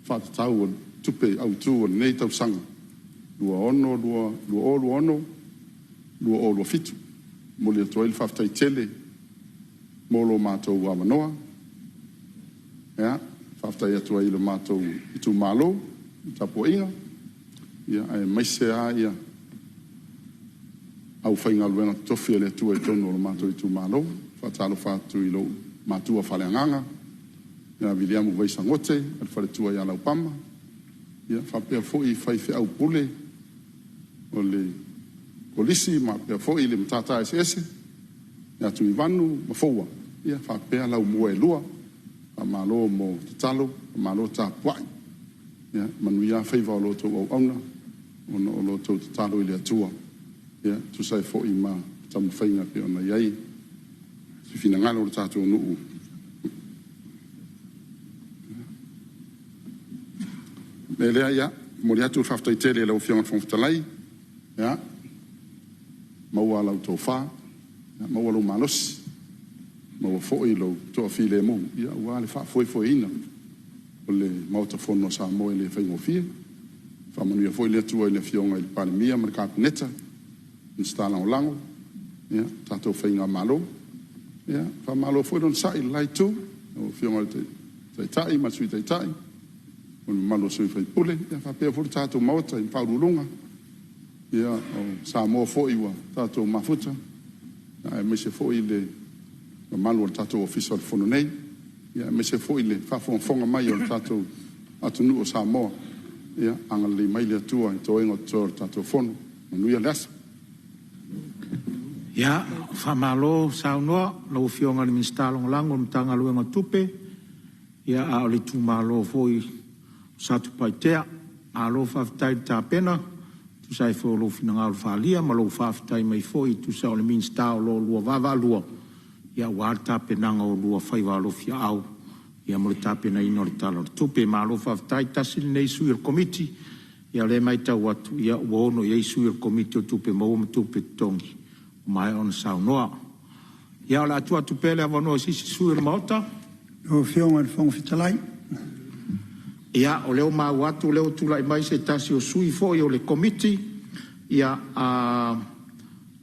Faatatau o Tupe Autu o lenei tausaga 2026/2027. E momoli atu ai le faafetai tele mo lo matou avanoa. E faafetai atu ai i lo matou itumalo i le tapuaiga, aemaise lava le aufaigaluega totofi a le Atua i totonu o lo matou itumalo. E faatalofa atu i lou matua faaleagaga ia Viliamu Vaisa Gote ma le faletua ia Laupama, faapea foi faifeau pule o le Kolisi faapea foi le Matata Eseese ia Tuivanu ma Foua, faapea laumua e lua. Faamalo mo tatalo, faamalo tapuai. Ia manuia faiva o la outou auauna ona o la outou tatalo i le Atua e tusa ai foi ma taumafaiga e pei ona i ai se finagalo o le tatou nuu. O le mea lea, e momoli atu le faafetai tele i lau Afioga i le Fofoga Fetalai, ia maua lau tofa, maua lou malosi, maua foi lou toafilemu aua le faafoefoeina o le Maota Fono a Samoa e le faigofie. Faamanuia foi le Atua i le Afioga i le Palemia ma le Kapeneta, Minisita Lagolago, le tatou faigamalo. Faamalo foi le onosai i le la Itu, lau Afioga i le Taitai ma le Sui Taitai ma le mamalu o sui usufono, faapea foi le tatou Maota i Ofisa Sili o Pulega, o Samoa foi ua tatou mafuta, aemaise foi le mamalu o le tatou Ofisa o le Fono nei, aemaise foi le faafogafoga mai a le tatou atunuu o Samoa. Ia agalelei mai le Atua i toega o totoe o le tatou Fono. Manuia le aso. Ia, faamalo saunoa i lau Afioga i le Minisita Lagolago o le Matagaluega o Tupe, a o le itumalo foi o Satupaitea. Malo faafetai le tapena e tusa ai foi o lou finagalo faaalia ma lou faafetai mai foi e tusa o le Minisita o lo o oulua vaavaalua aua le tapenaga o oulua faiva alofiaao mo le tapenaina o le Tala o le Tupe. Malo faafetai. Tasi lenei sui o le Komiti, ia o lea e matau atu ua 6 i ai sui o le Komiti o Tupe Maua ma Tupe Totogi ua maea ona saunoa. Ia o le a tuu atu pea le avanoa i se isi sui o le Maota. Lau Afioga i le Fofoga Fetalai. Ia, o lea ua maua atu o lea ua tulai mai se tasi o sui foi o le Komiti,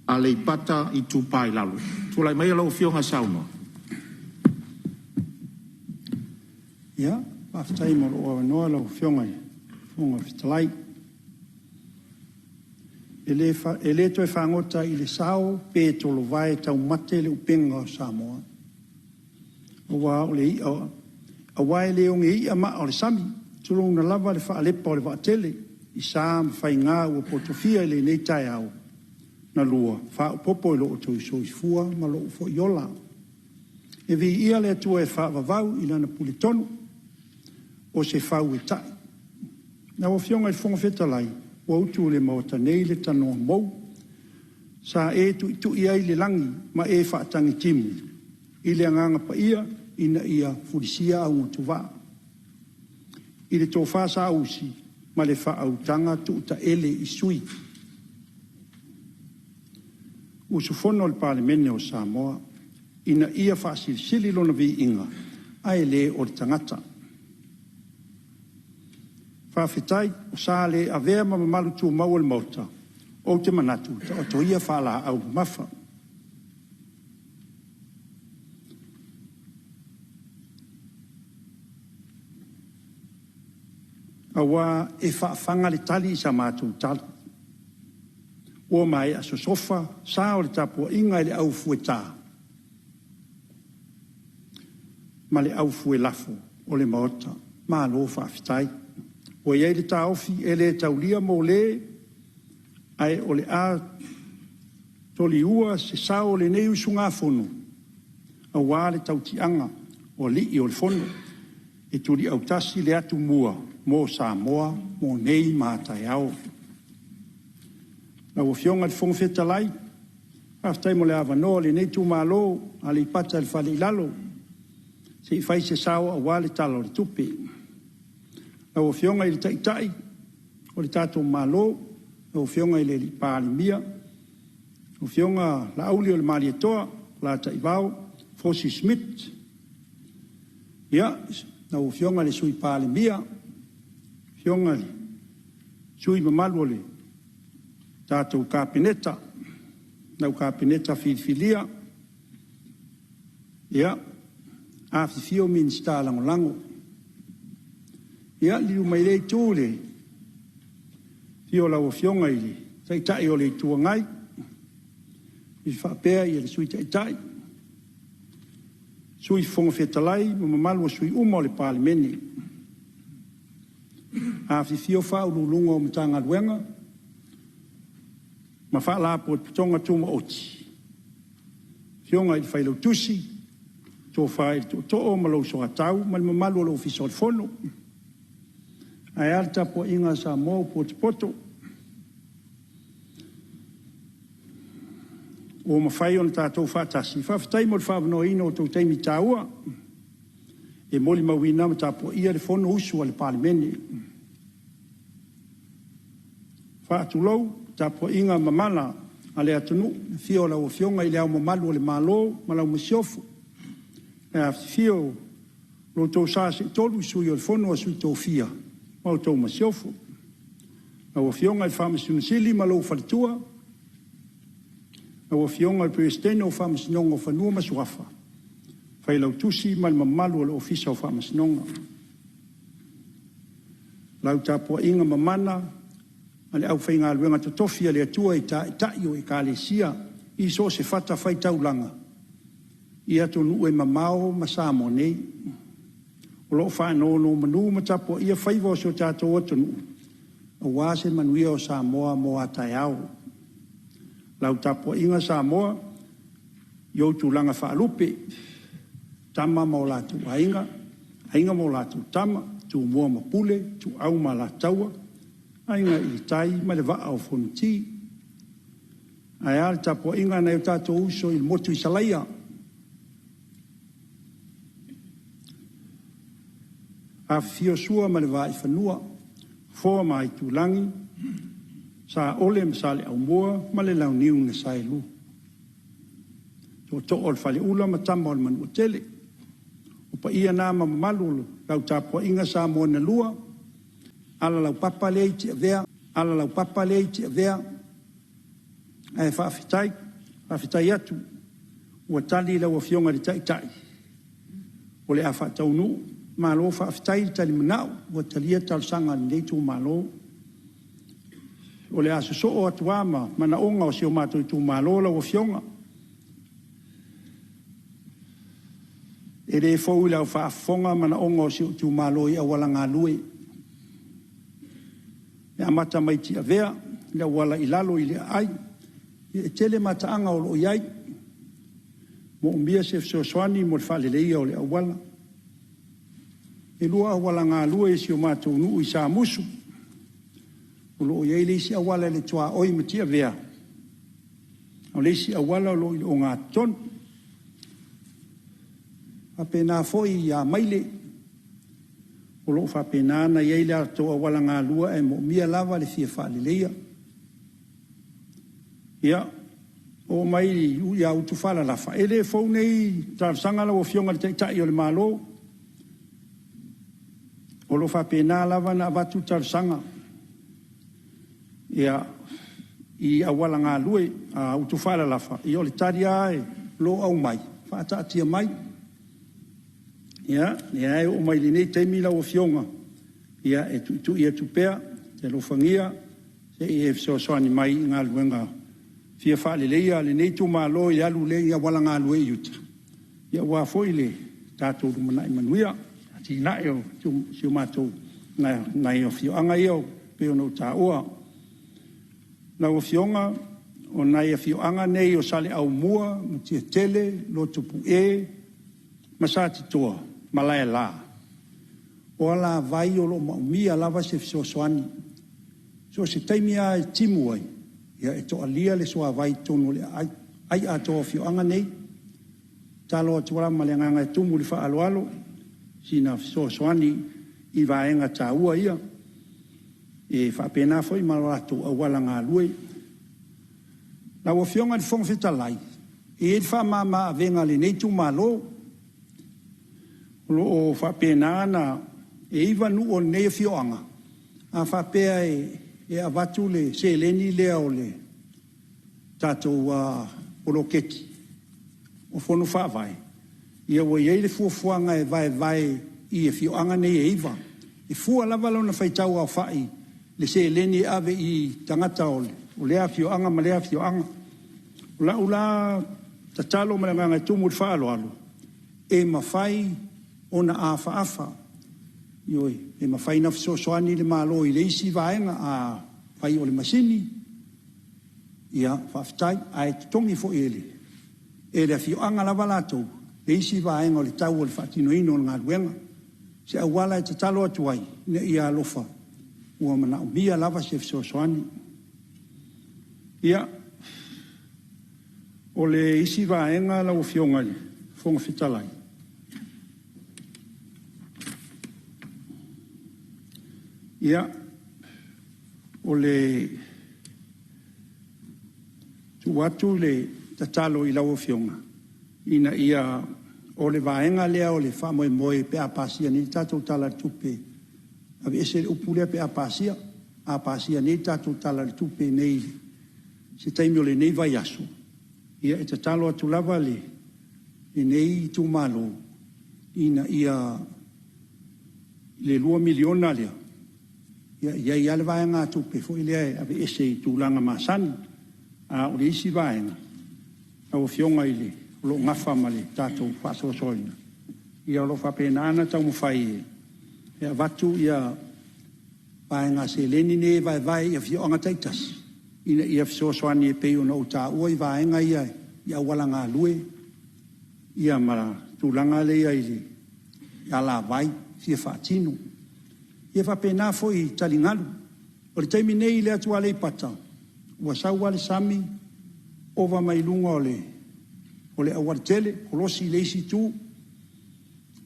Aleipata Itupa i Lalo. Tulai maia lau Afioga e saunoa. Ia, faafetai mo lou avanoa lau Afioga i le Fofoga Fetalai. E le toe fagota i le sao pe tolovae taumate le upega o Samoa, aua e le oge i'a maa o le sami, tulouna lava le faalepa o le vaatele i sa ma faiga ua potofia i lenei taeao na lua, faaopoopo i lo outou soifua ma lou foi ola. E viia le Atua e faavavau i Lana puletonu, o se fau e ta'i. Lau Afioga i le Fofoga Fetalai, ua utu i le Maota nei le tanoa mou, sa e tuitui ai le lagi ma e faatagitimu i le Agaga Paia ina ia fulisia augatuvaa i le tofa saausi ma le faautaga tuutaele i sui usufono o le Palemene o Samoa ina ia faasilisili lona viiga, ae le o le tagata. Faafetai. O sa le avea ma mamalu tumau o le Maota, ou te manatu, taoto ia faalaau mamafa. Aua e faafaga le tali i sa matou tala, ua maea sosofa sa o le tapuaiga i le au fueta ma le au fuelafo o le Maota. Malo faafetai. Ua i ai le taofi, e le taulia mo le, ae o le a toliua se sao o lenei usugafono aua le tautiaga o alii o le Fono, e tuliautasi le atumua mo Samoa mo nei ma a taeao. Lau Afioga i le Fofoga Fetalai, faafetai mo le avanoa o lenei itumalo o Aleipata i le Fale i Lalo se i fai se sao aua le Tala o le Tupe. Lau Afioga i le Taitai o le tatou Malo, lau Afioga i le Palemia, lau Afioga Laaulialemalietoa Polataivao Fosi Smith. Ia, lau Afioga i le Sui Palemia, Afioga i sui usufono mamalu o le tatou Kapeneta, lau Kapeneta filifilia. Ia, afifio Minisita Lagolago. Ia, liliu mai i lea Itu i le afio o lau Afioga i le Taitai o le Itu Agai faapea le Sui Taitai, Sui Fofoga Fetalai ma le mamalu o sui usufono uma o le Palemene. Afifio Ofisa Sili o Pulega o Matagaluega ma Faalapotopotoga Tumaoti, afioga i le Failautusi, le Tofa i le Tootoo ma lou Soatau ma le mamalu o le Ofisa o le Fono. Ae a le tapuaiga a Samoa ua potopoto, ua mafai ona tatou faatasi. Faafetai mo le faaavanoaina o outou taimi taua e molimauina ma tapuaia le Fonousu a le Palemene. E faatulou i le tapuaiga mamana a le atunuu i le afio o lau Afioga i Le Ao Mamalu o le Malo ma lau Masiofo, le afifio o lo outou Sa Seitolu, Sui o le Fono a Sui Tofia ma la outou Masiofo. Lau Afioga i le Faamasino Sili ma lou faletua, lau Afioga i le Peresetene o Faamasinoga o Fanua ma Suafa, Failautusi ma le mamalu o le Ofisa o Faamasinoga. Lau tapuaiga mamana a le aufaigaluega totofi a le Atua i Taitai o Ekalesia i so o se fatafaitaulaga i atunuu e mamao ma Samoa nei, o lo o faanonomanu ma tapuaia faiva o si o tatou atunuu aua se manuia o Samoa mo a taeao. Lau tapuaiga Samoa i ou tulaga faalupe, Tama ma o latou Aiga, Aiga ma o latou Tama, Tumua ma Pule, Ituau ma Alataua, Aiga i le Tai ma le Vaa o Fonoti. Ae a le tapuaiga a nai o tatou uso i le motu i Salaia, afifio Sua ma le Vaifanua, Fofo ma Aitulagi, Saole ma Saleaaumua ma le Launiu na Saelua, Tootoo o le Faleula ma Tama a le Manuatele. O paia na ma mamalu o lau tapuaiga Samoa na lua, alaala laupapa lea i Tiavea, alaala laupapa lea i Tiavea, ae faafetai, faafetai atu ua tali lau Afioga i le Taitai o le a faataunuu. Malo faafetai le talimanao, ua talia le talosaga a lenei itumalo. O le a sosoo atu lava ma manaoga o si o matou itumalo lau Afioga. E le fou i lau faafofoga manaoga o si ou itumalo i auala galue, e amata mai Tiavea i le auala i lalo i le aai. Ia, e tele mataaga o lo o i ai. Moomia se fesoasoani mo le faaleleia o le auala. E 2 auala galue i si o matou nuu i Samusu. O lo o i ai le isi auala i le tuaoi ma Tiavea, a o le isi auala o lo o i le ogatotonu. E faapena foi i Amaile, o lo o faapena ona i ai le latou auala galue ae moomia lava le fia faaleleia. Ia, oo mai ia Utufaalalafa, e le fou nei talosaga lau Afioga i le Taitai o le Malo, o lo o faapena lava ona avatu talosaga i auala galue a Utufaalalafa. Ia o le tali lava o lo o aumai, faataatia mai. Ia, o lea lava e oo mai lenei taimi lau Afioga, e tuitui atu pea, e te alofagia se i e fesoasoani mai i galuega fia faaleleia a lenei itumalo i le alu lea i auala galue i uta, aua foi le tatou lumanai manuia, atinae o nai afioaga ia e pei ona ou taua. Lau Afioga, o nai afioaga nei o Saleaaumua, Mutiatele, Lotopue ma Satitoa ma Malaela, o alavai o lo o manaomia lava se fesoasoani. So o se taimi lava e timu ai, e toalia le suavai i totonu o le aai, aai atoa o afioaga nei. E tatalo atu lava ma le agaga e tumu i le faaaloalo sina fesoasoani i vaega taua ia. E faapena foi ma latou auala galue. Lau Afioga i le Fofoga Fetalai, e i ai le faamama-avega a lenei itumalo, o lo o faapena ona… e 9 nuu o lenei afioaga, a faapea e avatu le seleni lea o le tatou poloketi o Fono Faavae, ia ua i ai le fuafuaga e vaevae i afioaga nei e 9. E fua lava lona faitau aofai i le seleni e ave i tagata o lea afioaga ma lea afioaga. O lau la tatalo ma le agaga e tumu i le faaaloalo, e mafai ona afaafa, ioe, e mafai ona fesoasoani le Malo i le isi vaega, afai o le masini, ia faafetai, ae totogi foi e le afioaga lava latou le isi vaega o le tau o le faatinoina o le galuega. O se auala e tatalo atu ai, ina ia alofa, ua manaomia lava se fesoasoani. Ia, o le isi vaega lau Afioga i le Fofoga Fetalai, ia, o le tuu atu le tatalo i lau Afioga, ina ia… o le vaega lea o le faamoemoe pe a pasia nei le tatou Tala o le Tupe, aveese le upu lea pe a pasia. A pasia nei le tatou Tala o le Tupe nei i se taimi o lenei vaiaso, ia e tatalo atu lava lenei itumalo ina ia le $2 miliona lea, e i ai lava le vaegatupe foi lea e aveese i tulaga masani. A o le isi vaega, lau Afioga o lo o nafa ma le tatou faasoasoaina, ia o lo o faapena ona taumafai e avatu vaega seleni nei e vaevae i afioaga taitasi ina ia fesoasoani e pei ona ou taua vaega ia i auala galue ma le tulaga lea i le alavai fia faatino. Ia e faapena foi i taligalu. O le taimi nei i le atu Aleipata, ua sau lava le sami ova mai luga o le aualatele, kolosi i le isi itu.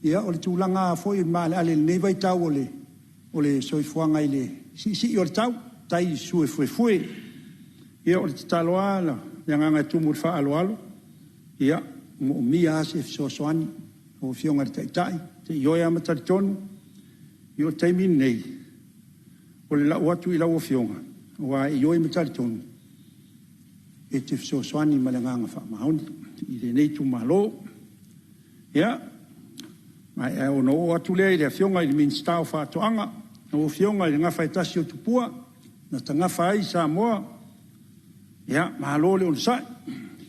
Ia, o le tulaga foi o le maaleale i lenei vaitau o le soifuaga i le siisii o le tau, tai suefuefue. Ia, o le tatalo lava ma le agaga e tumu i le faaaloalo, ia, e moomia lava se fesoasoani lau Afioga i le Taitai, ou te ioe lava ma talitonu, o le taimi lenei, o le lau atu i lau Afioga, aua e ioe ma talitonu e te fesoasoani ma le agaga faamaoni i lenei itumalo. Ia, ona oo atu lea i le Afioga i le Minisita o Faatoaga, lau Afioga i le Gafa e tasi o Tupua na ta gafa ai Samoa, ia malo le onosai.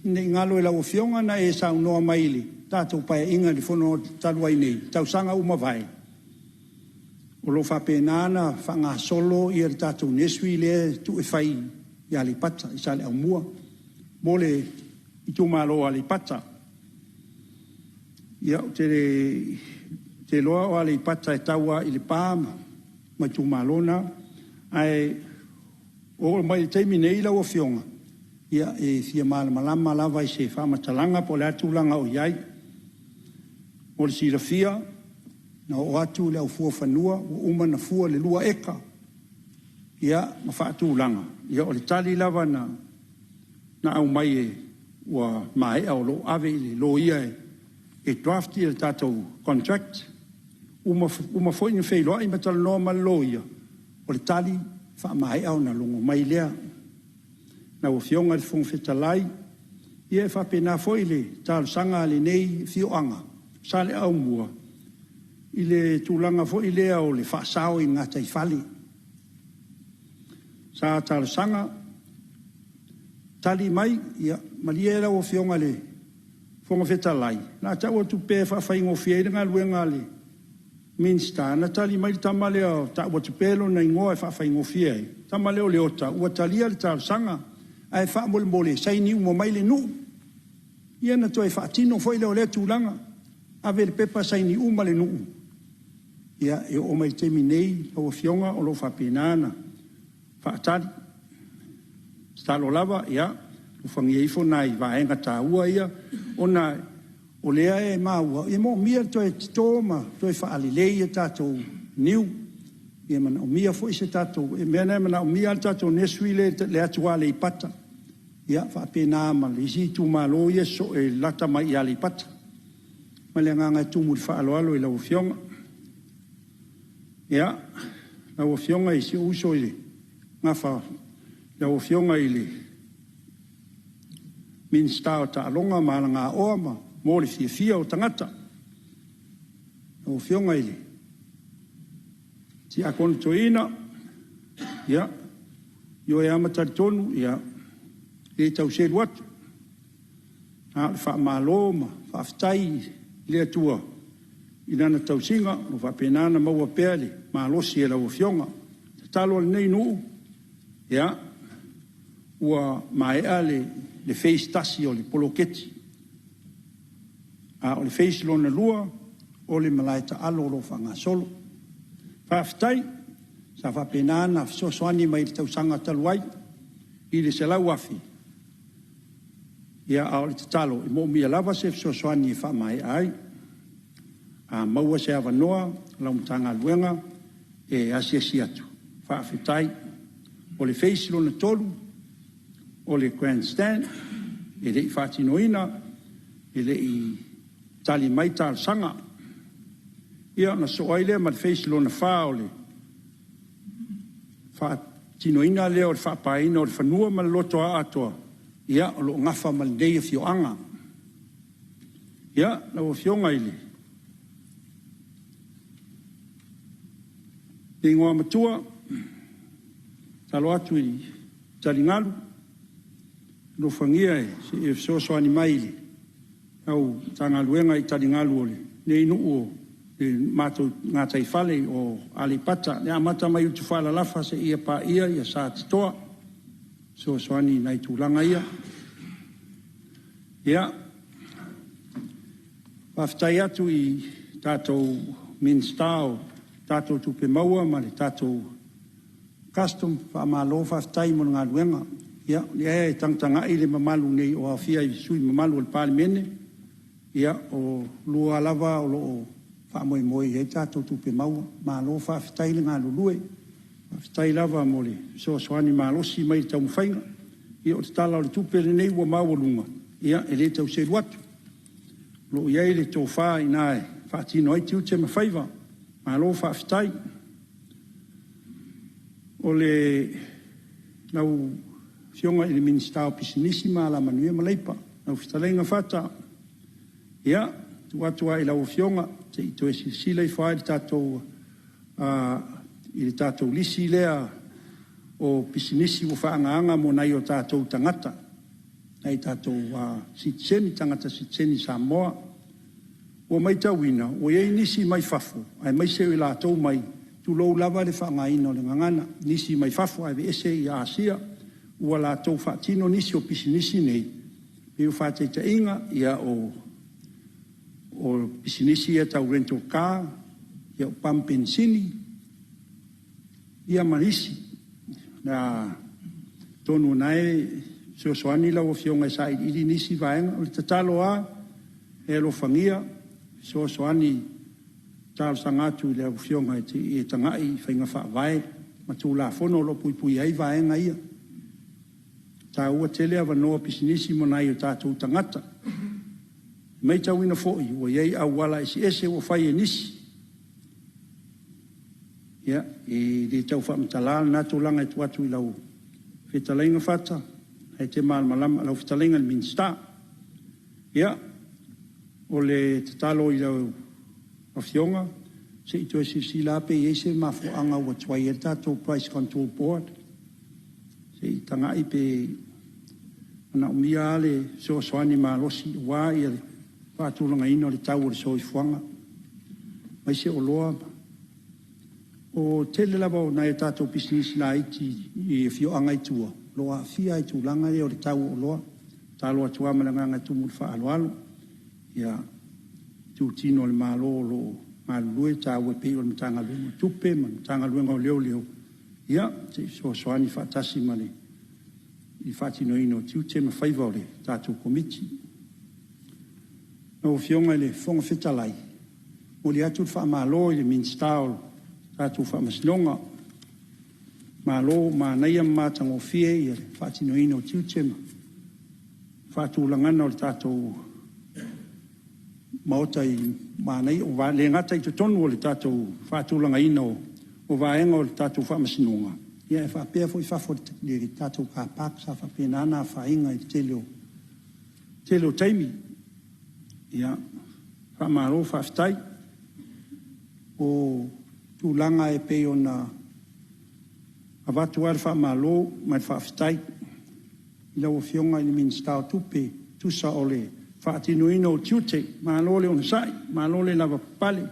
Ne i galo i lau Afioga na e saunoa mai i le tatou Paeaiga i le Fono talu ai nei i tausaga ua mavae, o lo o faapena ona faagasolo le tatou nursery lea e tuu e fai i Aleipata i Saleaaumua mo le itumalo o Aleipata. Ia, ou te le iloa o Aleipata e tau lava i Lepa ma itumalo na. Ae oo mai i le taimi nei lau Afioga, ia, e fia malamalama lava i se faamatalaga po o le a le tulaga o i ai. Mo le silafia, na oo atu le au fua fanua ua uma ona fua le 2 eka ma faatulaga. Ia o le tali lava na aumai ua maea o lo o ave i le loia e draft le tatou contract. Ua uma foi ona feiloai ma talanoa ma le loia, o le tali, faamaea ona logo mai lea. Lau Afioga i le Fofoga Fetalai, ia e faapena foi le talosaga a lenei afioaga o Saleaaumua i le tulaga foi lea o le faasao i gataifale. Sa talosaga, tali mai, ia malie lau Afioga i le Fofoga Fetalai, o le a tau atu pea e faafaigofie ai le galuega a le Minisita, na tali mai le tama lea e tau atu pea lona igoa e faafaigofie ai, le tama lea o Leota, ua talia le talosaga, ae faamolemole saini uma mai le nuu. Ia ona toe faatino foi lea o lea tulaga, ave le pepa saini uma le nuu. Ia, e oo mai i le taimi nei lau Afioga o lo o faapena ona faatali. Tatalo lava, ia alofagia ifo nai vaega taua ia ona o lea e maua e manaomia le toe toto ma toe faalelei a tatou niu. E manaomia foi se tatou… o le mea lena e manaomia lava le tatou nursery lea i le atu Aleipata, ia faapena ma le isi itumalo ia e lalata mai i Aleipata. Ma le agaga e tumu i le faaaloalo i lau Afioga. Ia, lau Afioga i si ou uso i le Gafa, lau Afioga i le Minisita o Taaloga ma Alagaoa mo le Fiafia o Tagata, lau Afioga i le Tiakono Toeaina, ia, e ioe lava ma talitonu e le tau selu atu, na o le faamalo ma faafetai i le Atua i Lana tausiga ua faapena ona maua pea le malosi e lau Afioga. O le tatalo a lenei nuu, ia, ua maea le phase 1 o le poloketi, a o le phase lona lua, o le malae taalo o lo o faagasolo. Faafetai. Sa faapena ona fesoasoani mai i le tausaga talu ai i le $100,000, a o le tatalo, e moomia lava se fesoasoani e faamaea ai. A maua se avanoa o lau Matagaluega e asiasi atu, faafetai. O le phase lona tolu, o le grandstand, e le i faatinoina, e le i tali mai talosaga. Ia ona sosoo ai lea ma le phase lona fa o le faatinoina lea o le faapaeina o le fanua ma le lotoa atoa, ia o lo o nafa ma lenei afioaga. Ia, lau Afioga i le Igoamatua, tatalo atu i taligalu, alofagia se i e fesoasoani mai i lau Matagaluega i taligalu o lenei nuu o le matou gataifale o Aleipata, e amata mai Utufaalalafa seia paia Satitoa. E fesoasoani i nai tulaga ia. Ia, faafetai atu i le tatou Minisita o tatou Tupe Maua ma le tatou Custom, faamalo faafetai mo le galuega. Ia, o lea e tagatagai le mamalu nei o aofia i sui usufono mamalu o le Palemene, ia o oulua lava o lo o faamoemoe i ai tatou tupe maua. Malo faafetai le galulue. Faafetai lava mo le fesoasoani malosi mai i le taumafaiga. Ia o le Tala o le Tupe lenei ua maualuga, ia e le tau selu atu. O lo o i ai le tofa i ina e faatino ai tiute ma faiva. Malo faafetai. O lau Afioga i le Minisita o Pisinisi ma Alamanuia ma Leipa, lau Fetalaiga Fata, ia, e tuu atu lava i lau Afioga se i toe silasila ifo lava i le tatou lisi lea o pisinisi ua faaagaaga mo nai o tatou tagata, nai o tatou tagata sitiseni Samoa. Ua matauina ua i ai nisi mai fafo aemaise o i latou mai, tulou lava le faaaogaina o le gagana, nisi mai fafo aveese Asia, ua latou faatino nisi o pisinisi nei, pei o le faataitaiga o O pisinisi ia tau rental car, o pamu penisini ma isi. Atonu o lena e fesoasoani lau Afioga e sailiili nisi vaega. O le tatalo lava, e alofagia fesoasoani e talosaga atu i lau Afioga se i e tagai i faiga faavae ma Tulafono o lo o puipuia ai vaega ia. E taua tele avanoa o pisinisi mo nai o tatou tagata. E matauina foi ua i ai auala eseese ua fai e nisi. Ia, e le tau faamatala lena tulaga e tuu atu i lau fetalaiga Fata o lena e te malamalama, lau fetalaiga i le Minisita. Ia, o le tatalo i lau Afioga, se i toe silasila lava pe i ai se mafuaaga ua tuai ai le tatou Price Control Board, se i tagai pe manaomia lava le fesoasoani malosi aua le faatulagaina o le tau o le soifuaga, aemaise oloa. O le tele lava o nai a tatou pisinisi laiti i afioaga i tua, o lo o aafia lava i le tulaga lea o le tau o oloa. E tatalo atu lava ma le agaga e tumu i le faaaloalo itutino o le Malo o lo o galulue, e taua pei o le Matagaluega o Tupe ma le Matagaluega o Leoleo, ia, se i fesoasoani faatasi i le faatinoina o tiute ma faiva o le tatou Komiti. Lau Afioga i le Fofoga Fetalai, e momoli atu le faamalo i le Minisita o le tatou Faamasinoga, malo, manaia ma matagofie le faatinoina o tiute ma le faatulagaga o le tatou Maota, e le gata i totonu o le tatou faatulagaina o vaega o le tatou Faamasinoga, ae faapea foi fafo i le tatou car park sa faapena ona afaina i le tele o taimi. Ia, faamalo faafetai. O tulaga e pei ona avatu lava le faamalo ma le faafetai i lau Afioga i le Minisita o Tupe e tusa o le faatinoina o tiute. Malo le onosai, malo le lavapapale.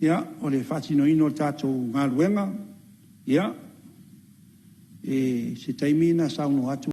Ia, o le faatinoina o le tatou galuega, ia, se taimi ona saunoa atu